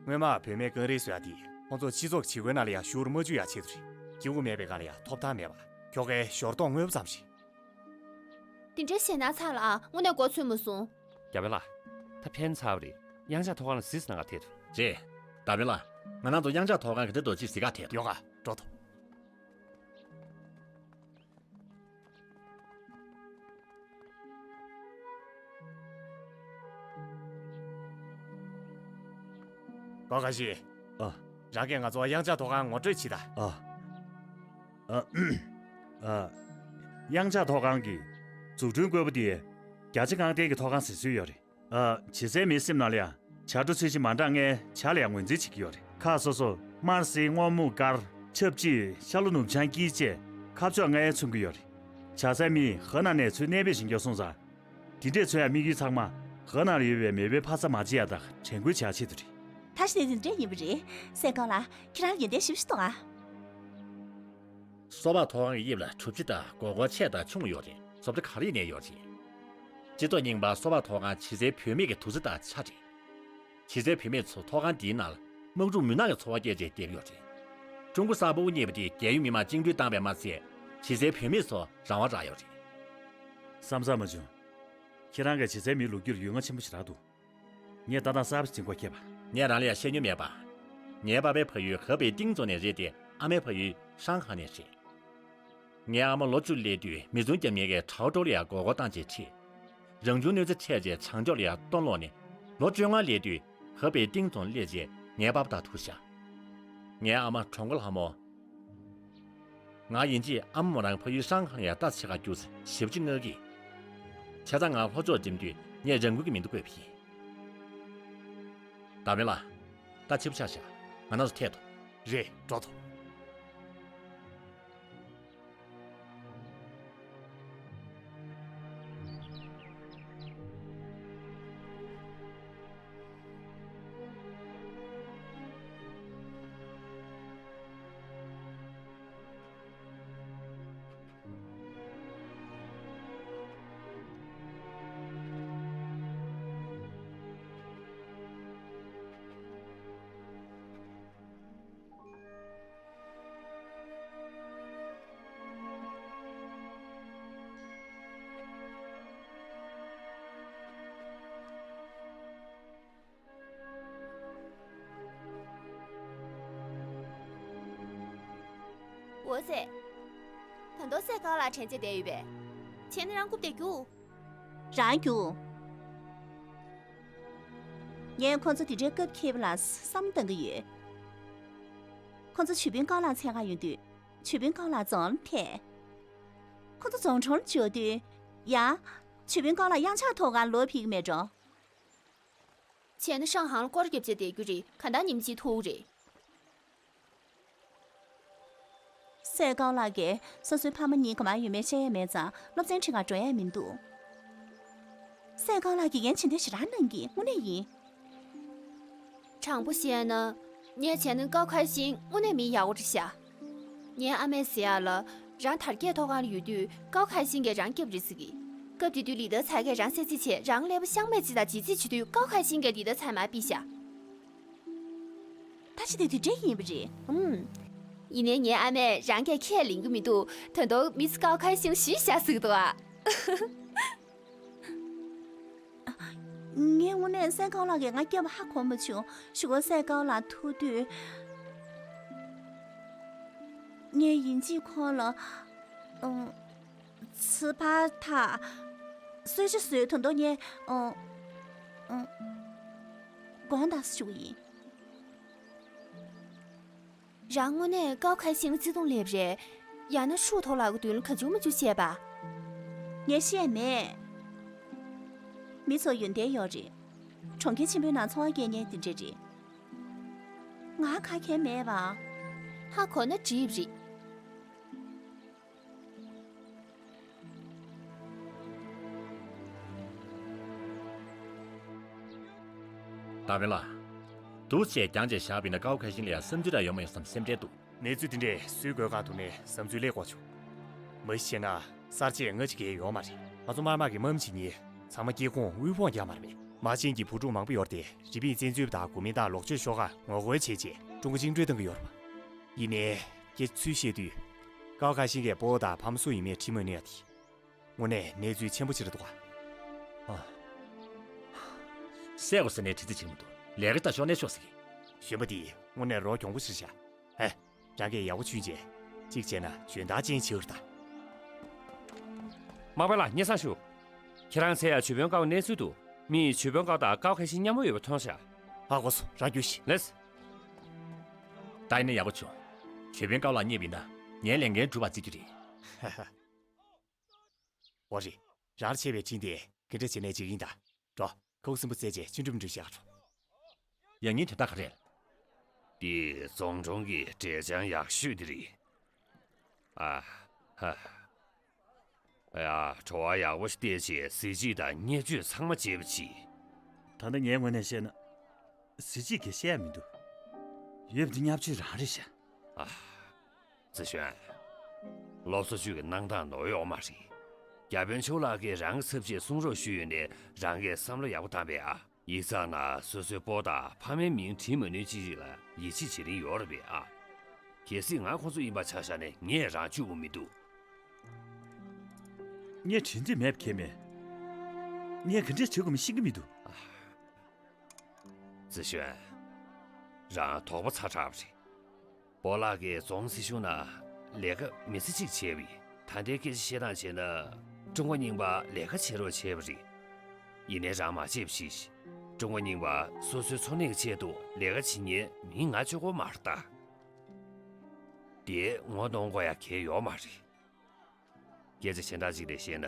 སྔོན་མ་བུད་མེད་རྐང་རིས་བཟོ་ཡག་དེ་ཁོང་ཚོ་སྤྱི་ཚོགས་བྱེད་སྒོའི་ནང་ལ་ཡང་ཤུགས་རུ་མ་འཇུག་ཡག་ཆེད་དུ་རེད། སྐྱེ་བོ་མེད་པའི་སྒང་ལ་ཡང་ཐོབ་ཐང་མེད་པ། ཁྱོ་གའི་ཞོར་གཏོགས་དངོས་པོ་ཙམ་རེད། དེ་འདྲའི་ཞེད་སྣང་ཚ་ལ་ཨ། དངོས་གནས་མགོ་ཚོས་མ་སོང་། རྒྱ་བལ་ལགས། ད་ཕན་ཚར་བ་རེད། གཡང་ཆགས་ཐོག་ཁང་ལ་གཟིགས་གནང་ག་ཐད་དུ། རེད། རྒྱ་བལ་ལགས། ང་རང་ཚོ་གཡང་ཆགས་ཐོག་ཁང་གི་འདི་དོ་ཅིག་གཟིགས་ག་ཐད་དུ། ཡོང་ག་འགྲོ་ཐུབ། གོ་ག་ཤི། ཨ། རང་གིས་ང་ཚོ་གཡང་ཆགས་ཐོག་ཁང་ངོ་སྤྲོད་བྱེད་དང་། ཨ། ཨ། ཨ། གཡང་ཆགས་ཐོག་ཁང་གི་འཛུགས་སྐྲུན་བཀོད་པ་དེ་རྒྱ་ཆེ་ངང་ལྡན་གྱི་ཐོག་ཁང་ཟེར་སྲོལ་ཡོད་རེད། ཨ། བྱེད་སའི་མིའི་སེམས་ནང་ལ་ཡང་བྱ་སྒྲོ་ཚུལ་བཞིན་མ་འདྲ་ལྔའི་བྱ་ལ་ཡང་ངོས་འཛིན་བྱེད་ཀྱི་ཡོད་རེད། ཁག་སོ་སོར་དམར་སེར་སྔོ་སྨུག་དཀར་ཆབ་ཅིག་ཤ་ལོ་ནུབ་བྱང་དཀྱིལ་བཅས་ཁ་ཕྱོགས་ལྔའི་མཚོན་གྱི་ཡོད་རེད། བྱ་སའི་མིས་ཧ་ན་ནས་ཚུར་གནས་སྤོས་བྱེད་མཁན་སོང་ཙང་། དེ་འདྲས་མཚོན་ཡ་དམིགས་ཡུལ་ཚང་མ་ཧ་ན་ལ་ཡོད་པའི་མེས་པོའི་ཕ་ས་མ་བརྗེད་ཡ་དང་དྲན་སྐུལ་བྱ་ཆེད་དུ་རེད། ད་ཞིག་ནས་དེ་འདྲས་ཡིན་པ་རེད། སྲས་སྒང་ལགས། ཁྱེད་རང་ཡོན་ཏན་ཞིབ་ཞིག་གཏོང་ཨ། སོ་པ་ཐོག་ཁང་གི་དབྱིབས་ལ་གྲུབ་ཆ་དང་སྒོར་སྒོར་ཆེ་དང་ཆུང་ཡོད་རེད། བཟོ་ལྟ་ག་རེ་ཡིན་ནའི་ཡོད་རེད། སྤྱི་ཚོགས་རྙིང་པ་སོ་པ་ཐོག་ཁང་བྱེད་སའི་བུད་མེད་ཀྱི་དུར་ས་དང་ཆ་རེད། བྱེད་སའི་བུད་མེད་ཚོ་ཐོག་ཁང་འདིའི་ནང་ལ་དམག་འཁྲུག་མུན་ནག་གི་འཚོ་བ་སྐྱེལ་བྱས་བསྡད་ཀྱི་ཡོད་རེད། ཀྲུང་གོ་གསར་པ་དབུ་བརྙེས་པ་དེས་རྒྱལ་ཡུལ་མི་མང་བཅིངས་འགྲོལ་བཏང་བས་མ་ཚད། བྱེད་སའི་བུད་མེད་ཚོ་རང་དབང་རག་ཡོད་རེད། བསམ་ས་མ་བྱུང་། ཁྱེད་རང་གིས་བྱེད་སའི་མིའི་ལོ་རྒྱུས་ལ་ཡུལ་ང་ཆེན་པོ་ཞེ་དྲག་འདུག་ངས་ལྟ་སྟངས་གསར་པ་ཞིག་འཛིན་དགོས་ཁེལ་བ། ངས་རང་ལ་ཡང་བཤད་མྱོང་མེད་པ། ངའི་པ་ཕའི་ཕ་ཡུལ་ཧེ་པེ་ཏིང་རྫོང་ནས་རེད་དེ། ཨ་མའི་ཕ་ཡུལ་ཧྲང་ཧའེ་ནས་རེད། ངའི་ཨ་མ་ལོ་བཅུ་སླེབས་དུས་མི་ཚང་རྒྱབ་ཉེ་གའི་ཁྲའོ་ཀྲོའུ་ལ་ཡང་སྒོར་སྒོར་བཏང་བྱས་ཁྲིད། རང་བྱུང་གནོད་འཚེ་འཕྲད་རྗེས་བྱང་ཕྱོགས་ལ་ཡང་གཏོང་ལོག་ནས། ལོ་བཅོ་ལྔ་སླེབས་དུས་ཧེ་པེ་ཏིང་རྫོང་སླེབས་རྗེས་ངའི་པ་ཕ་དང་ཐུག་བཞག་ངའི་ཨ་མ་གྲོང་ཁོ་ལྷ་མོ། ང་ཡིན་གཅིག་ཨ་མ་མོ་རང་ཕ་ཡུལ་ཧྲང་ཧའེ་ལ་ཡང་ལྟ་བྱེད་ག་རྒྱུགས་ཚེ་ཞེ་པོ་ཅིག་དངངས་ཀྱི། བྱས་ཙང་ང་ལྷོ་ཕྱོགས་འགྲིམ་དུས་ངས་རང་འགུལ་གྱི་མིང་ཐོ་བཀོད་པ་ཡིན། ད་མེ་ལ། ད་ཕྱི་པོ་ཆགས་ཤག་ང་རང་ཚོ་ཐད་དོ། རེད། འགྲོ་ཐུབ། འོ་ཙེ། ད་དུང་སྲས་སྒང་ལགས་དྲན་རྩིས་བསྡད་ཡོད་པས། བྱས་ན་རང་རྐུབ་སྟེགས་རྒྱུགས། རང་རྒྱུགས། ངས་ཁོ་ཚོ་དེ་འདྲའི་སྐབས་འཁེལ་བ་ལ་བསམ་བློ་གཏང་གི་ཡོད། ཁོ་ཚོ་ཇོ་དཔོན་སྒང་ལགས་འཚོལ་ག་ཡོང་དུས། ཇོ་དཔོན་སྒང་ལགས་རྫོང་ལ་ཕེབས། ཁོ་ཚོ་རྫོང་གྲོང་ལ་འབྱོར་དུས། ཡ། ཇོ་དཔོན་སྒང་ལགས་གཡང་ཆགས་ཐོག་ཁང་ལོག་ཕེབས་ཀྱི་མེད་འགྲོ། བྱས་ན་ཧྲང་ཧའེ་ལ་སྐོར་རྒྱབ་བྱས་བསྡད་རྒྱུ་རེད། གང་ལྟར་ཉིན་གཅིག་ཐུག་རེད། སྲས་སྒང་ལགས་ཀྱིས་སོ་སོའི་ཕ་མ་གཉིས་ག་པར་ཡོད་མེད་བཤད་ཡས་མེད་ཙང་སློབ་ཚན་ཁྲིད་ག་འགྲོ་ཡས་མི་འདུག་སྲས་སྒང་ལགས་དགེ་རྒན་བྱེད་འདོད་ཞེ་དྲག་གནང་གི། དངོས་གནས་ཡིན། དྲང་པོ་བཤད་ན། ངས་བྱས་ན་ཀའོ་ཁའེ་ཤིང་དངོས་གནས་མི་ཡག་པོ་རེད་ཤག་ངའི་ཨ་མས་ཟེར་ཡག་ལ། རང་དར་རྒྱས་ཐོག་ཁང་ལ་ཡོད་དུས་ཀའོ་ཁ་ཤིན་གྱིས་རང་སྐྱབས་རེད་ཟེར་གི། སྐབས་དེ་དུས་ལི་ཏ་ཚ་གིས་རང་གསལ་རྩིས་བྱས། རང་ཀླད་པ་ཤག་མེད་ཅིག་དང་བརྗེད་རྩིས་བྱེད་དུས་ཀའོ་ཁ་ཤིན་གྱིས་ལི་ཏ་ཚ་མར་ཕུད་བཞག་ད་ཅི་དེ་དུས་འདྲེ་ཡིན་པ་རེད། ཨུམ། ཡིན་ནའི་ངའི་ཨ་མས་རང་གིས་ཁས་ལེན་གྱི་མི་འདུག་ད་དུང་མི་ཚོ་ཀའོ་ཁ་ཤིན་ཞུས་བཞག་ཟེར་གི་འདུག་ཨ། ངས་དངོས་གནས་སན་ཀའོ་ལགས་ཀྱིས་ང་སྐྱོབ་པ་ཧ་གོ་མ་བྱུང་། གཞུག་གུ་སན་ཀའོ་ལགས་ཐུག་དུས། ངས་ཡིན་གཅིག་ཁོང་ལ། ཨང་། ཚི་ཕ་ཐག་གསོལ་ཇ་བཟོས། ད་དུང་ངས། ཨང་། ཨང་། དགོངས་དག་ཞུ་གི་ཡིན། རང་དངོས་གནས་ཀའོ་ཁ་ཤིན་ལ་བརྩེ་དུང་སླེབས་རེད། ཡང་ན་ཧྲུའུ་ཐོག་ལགས་ཀྱི་མདུན་ལ་གང་བྱུང་མང་བྱུང་བཤད་པ། ངས་བཤད་མེད། མི་ཚོ་ཡོན་ཏན་ཡོད་རེད། གྲོང་ཁྱེར་ཆེན་པོའི་ནང་འཚོ་བ་སྐྱེལ་མཁན་དེ་འདྲ་རེད། ང་ཁ་མཁན་མེད་པ། ཧ་གོ་ན་འགྲིག་རེད། ཏ་བེ་ལ། འདུག་སེ་རྒྱང་བྱས་བཞག་པ་ཡིན་ན་ཀའོ་ཁ་ཤིན་ལ་ཡང་བསམ་ཚུལ་འདྲ་ཡོད་མ་ཡོད་བསམ་སེམས་ཁྲལ་འདུག་གནས་ཚུལ་དེ་འདྲས་སུའི་སྒོས་ཁ་ཐུག་ནས་བསམ་ཚུལ་ལས་གོ་བྱུང་། མ་གཞི་བཤད་ན་གསར་བརྗེ་སྔ་ཕྱི་གང་ཡང་ཡོད་མ་རེད། ང་ཚོ་དམར་དམག་གི་དམག་མི་ཞིག་ཉིད་ཚང་མ་སྐྱེ་ཁུངས་དབུལ་ཕོངས་རྐྱང་མ་རེད་པས། དམག་ཆེན་གྱི་བུ་ཕྲུག་མང་པོ་ཡོད་རེད་དེ། རི་པིན་བཙན་འཛུལ་དང་གོ་མིན་ཏང་ལོག་སྤྱོད་ཤོག་ཁག་ངོ་རྒོལ་བྱས་རྗེས་ཀྲུང་གོ་བཅིངས་འགྲོལ་གཏོང་གི་ཡོད་རེད་པ། ཡིན་ནའི་སྐྱེ་ཚུལ་བཤད་དུས། ཀའོ་ཁ་ཤིན་གྱི་སྤོ་བོ་དང་ཕ་མ་སུ་ཡིན་མིན་དྲི་མི་ནུས་ཡ་དེ། དངོས་གནས་གནས་ཚུལ་ཆེན་པོ་ཅིག་རེད་འདུག་ག་ཨ། བསད་དགོས་ཟེར་ནས་དྲི་རྩད་བྱེད་ཀྱི་མི་འདུག་ལས་ཀ་ལྟ་ཞོག་ནས་ཤོག་ཟེར་གི། གཞོན་པ་འདི་དངོས་གནས་རོ་གྱོང་པོ་ཞིག་རེད་ཤག་ཧེ། རང་གིས་ཡག་པོ་ཆུན་བྱས། གཅིག་བྱས་ན་འཇོན་ཐང་ཅན་ཅིག་ཡོད་རེད་ད། མག་པ་ལགས་སྙན་སེང་ཞུ། ཁྱེད་རང་ཚེ་ཡང་ཇོ་བོན་ཀའོ་གནས་ཚུལ་དུ། མི་ཡིས་ཇོ་བོན་ཀའོ་དང་ཀའོ་ཁ་ཤིན་མཉམ་པོ་ཡོད་པ་མཐོང་ཤག་ཧ་གོ་སོང་། རང་རྒྱུགས་ཤིག་ལེས། ད་ཡིན་ན་ཡག་པོ་བྱུང་། ཇོ་བོན་ཀའོ་ལགས་རྙེད་པ་ཡིན་ན་ངའི་ལས་འགན་འགྲུབ་པ་བརྩི་རྒྱུ་རེད། ཧ་ཧ། འོ་རེད། རང་ལ་ཆད་པའི་འཕྲིན་དེ་ག་འདྲ་བྱས་ནས་འཇལ་གྱི་ཡིན་ད། འགྲོ། ཁ་ཁུ་སིམ་པོ་བཙལ་རྗེས་ཅི་འགྲུབ་མི་འགྲུབ་བཤད་ག་འགྲོ། ཡང་སྙིང་དོན་དག་ག་རེ་རེད། འདི་རྫོང་གྲོང་གི་འབྲས་ལྗང་ཡག་ཤོས་དེ་རེད། ཨ་ཧ། ཡ། བྲོ་བ་ཡག་པོ་ཞིག་བལྟས་རྗེས་གཟི་བརྗིད་དང་བརྙས་བཅོས་ཚང་མ་བརྗེ་པོ་བྱེད། ད་ལྟ་ངའི་ངོས་ནས་བཤད་ན། གཟི་བརྗིད་ཀྱི་བཤད་ཡ་མི་འདུག་ཡོད་པ་འདི་བརྙས་བཅོས་རང་རེད་ཤག་ཨ། ཙི་ཞོན། སློབ་གསོ་ཅུས་ཀྱི་གནང་སྟངས་ནོར་ཡོད་མ་རེད། བརྒྱ་དཔོན་ཕྱུག་ལགས་ཀྱིས་རང་གི་ཚབ་བྱས་གསུང་རོགས་ཞུས་ཡོད་ནས་རང་གིས་བསམ་བློ་ཡག་པོ་བཏང་པས་ཨ། ཡིག་ཚང་ནང་སོ་སོའི་སྤོ་དང་ཕ་མའི་མིང་བྲིས་མ་ནུས་ཅི་ཞིག་ལ་ཡིད་ཆེས་བྱེད་རིན་ཡོད་རེད་པས་ཨ། གལ་སྲིད་ང་ཁོ་ཚོ་ཡིན་པ་ཆ་བཞག་ནས་ངས་རང་གཅུས་པོ་མི་འདུག་ངས་དྲིན་རྩེ་མེད་པ་གང་ཡང་མེད། ངས་ག་འདྲས་བྱེད་དགོས་མིན་ཤེས་ཀྱི་མི་འདུག་ཙི་ཞོན། རང་དོགས་པ་ཚ་དྲགས་པ་རེད། སྤོ་ལགས་ཀྱིས་རྫོང་སྲིད་གཞུང་ནང་ལས་ཀ་མི་ཚེ་གཅིག་བྱས་པ་ཡིན། ད་ལྟའི་སྐད་ཆ་བཤད་སྟངས་བྱས་ན་ཀྲུང་གོ་རྙིང་པ་ལས་ཀ་བྱེད་རོགས་བྱས་པ་རེད། ཡིན་ནའི་རང་མ་བརྗེད་པ་ཞིག་ཀྲུང་གོ་རྙིང་པ་སོ་སོའི་འཚོ་གནས་ཀྱི་ཆེད་དུ་ལས་ཀ་བྱེད་མཁན་མི་ང་གཅིག་པོ་མ་རེད་ད། དེ་ངོ་གདོང་དགོས་ཡ་གལ་ཡོད་མ་རེད། སྐད་ཆ་གཞན་དག་ཅིག་ལ་བཤད་ན།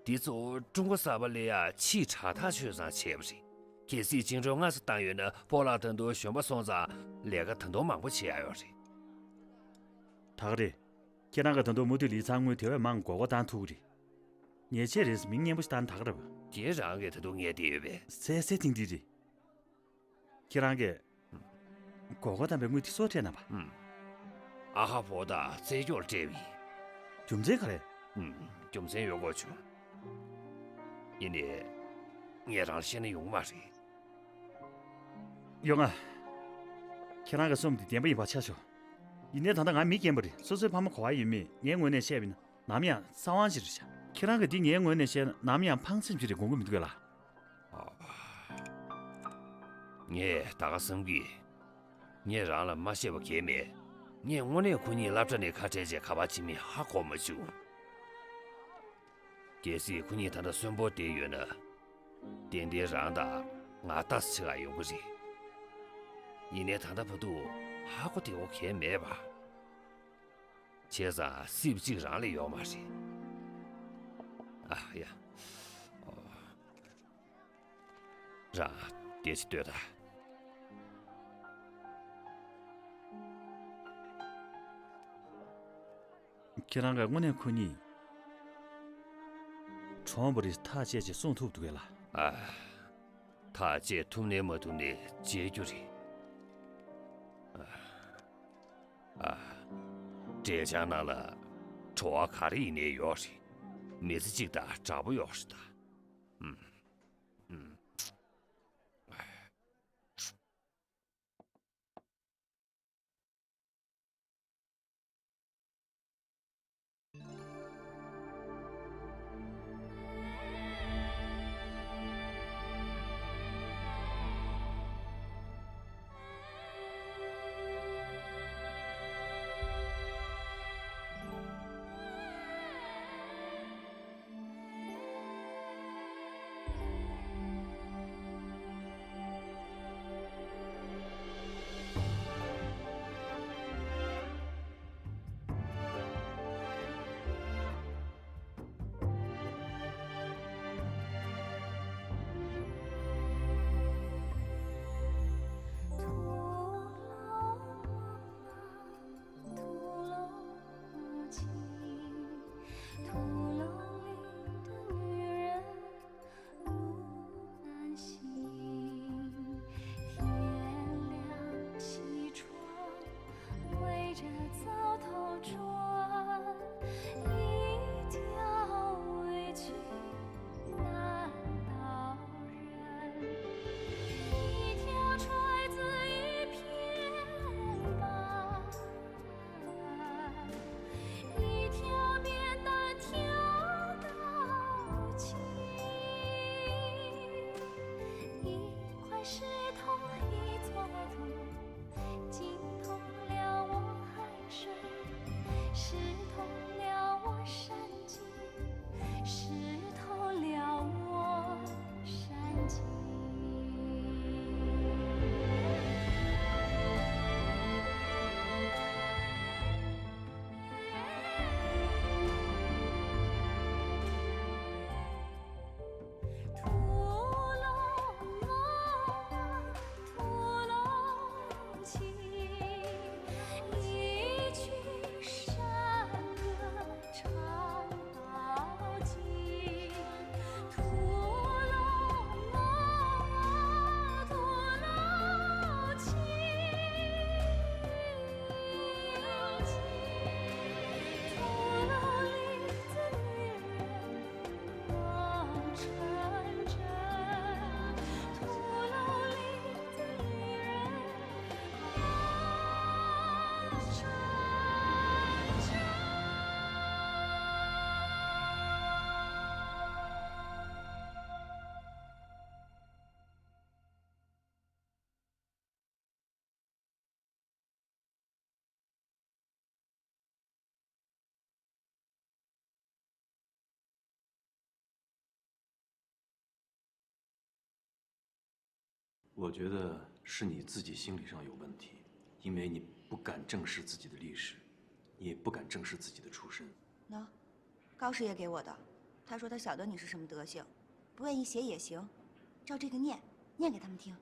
འདི་གཙོ་བོ་ཀྲུང་གོ་གསར་པ་སླེབས་ཡ་ཕྱིའི་དྲ་ཐག་ཆོད་ཙང་བྱས་པ་རེད། གལ་སྲིད་བཅིངས་འགྲོལ་སྔ་ས་བཏང་ཡོད་ན་སྤོ་ལགས་ད་དུང་གཞོན་པ་སོང་ཙང་ལས་ཀ་ད་དུང་མང་པོ་བྱེད་ཡ་ཡོད་རེད། ད་ག་རེད། ཁྱེད་རང་གིས་ད་དུང་མུ་མཐུད་ལི་ཚང་དངུལ་དེ་བས་མང་དགོས་མཁོ་བཏང་ཐུབ་ཀྱི་རེད། ཉེས་ཆད་རེད་ཟེར་མིང་སྙན་པོ་ཞིག་བཏང་ན་ད་ག་རེད་པ། དེ་རང་གིས་ད་དུང་ངས་བལྟས་ཡོད་པས། སེ་སེ་ཐིང་ཐིང་རེད། ཁྱེད་རང་གིས་མགོ་སྐོར་བཏང་པའི་དངུལ་དེ་སུར་སྤྲད་གནང་པ། ཨུམ། ཨ་ཧ་བོ་དང་རྩེ་སྐྱོར་སྤྲད་པ་ཡིན། རྒྱུ་མཚན་ག་རེ། ཨུམ། རྒྱུ་མཚན་ཡོད་དགོས་བྱུང་། ཡིན་ནའི། ངས་རང་ལ་བཤད་ན་ཡོང་གི་མ་རེད། ཡོང་ང་། ཁྱེད་རང་གི་སེམས་དེ་བདེན་པ་ཡིན་པ་ཆ་བཞག་ཡིན་ནའི་ད་ལྟ་ང་མི་རྒན་པ་རེད། སོ་སོའི་ཕ་མ་ག་པར་ཡོད་མེད་ངའི་ངོས་ནས་བཤད་པ་ཡིན་ན། ནམ་ཡང་རྩ་དབང་ཅིག་རེད་ཤག་ཁྱེད་རང་གིས་འདི་ངའི་ངོས་ནས་བཤད་ན་ནམ་ཡང་ཕངས་སེམས་ཅིག་རེད་དགོངས་ཀྱི་མི་འདུག་གས་ལགས། ངས་ད་ག་བསམ་གི། ངས་རང་ལ་མ་བཤད་པ་གང་ཡང་མེད། ངས་དངོས་གནས་ཁོ་གཉིས་སློབ་གྲྭ་ནས་ཁ་བྲལ་རྗེས་ག་པར་ཕྱིན་མིན་ཧ་གོ་མ་བྱུང་། གལ་སྲིད་ཁོ་གཉིས་ད་ལྟ་གསོན་པོ་བསྡད་ཡོད་ན། ཏན་ཏན་རང་དང་ང་ལྟ་ས་ཆེ་ག་ཡོང་གི་རེད། ཡིན་ནའི་ད་ལྟ་བར་དུ་ཧ་གོ་བདེ་པོ་གང་ཡང་མེད་པ། བྱས་ཙང་སྲིད་པ་གཅིག་རང་ལས་ཡོད་མ་རེད། ཨ་ཡ། ཨོ། རང་བདེ་ཅིག་ལྟོས་དང་། ཁྱེད་རང་གིས་དངོས་གནས་ཁོ་གཉིས་གྲོངས་པ་རེད་ཐག་བཅད་ཅེས་གསུང་ཐུབ་འདུག་གས་ལགས། ཨ། ཐག་བཅད་ཐུབ་ནའི་མ་ཐུབ་ནའི་བཅད་རྒྱུ་རེད། ཨ། ཨ། འབྲས་ལྗང་ནང་ལ་ བྲོ་བ་ག་རེ་ཡིན་ནའི་ཡོད་རེད། མི་ཚེ་གཅིག་དང་འདྲ་པོ་ཡོད་རེད་ད། ཨུམ། ཨུམ།我觉得是你自己心理上有问题，因为你不敢正视自己的历史，你也不敢正视自己的出身。喏，高师爷给我的，他说他晓得你是什么德行，不愿意写也行，照这个念，念给他们听。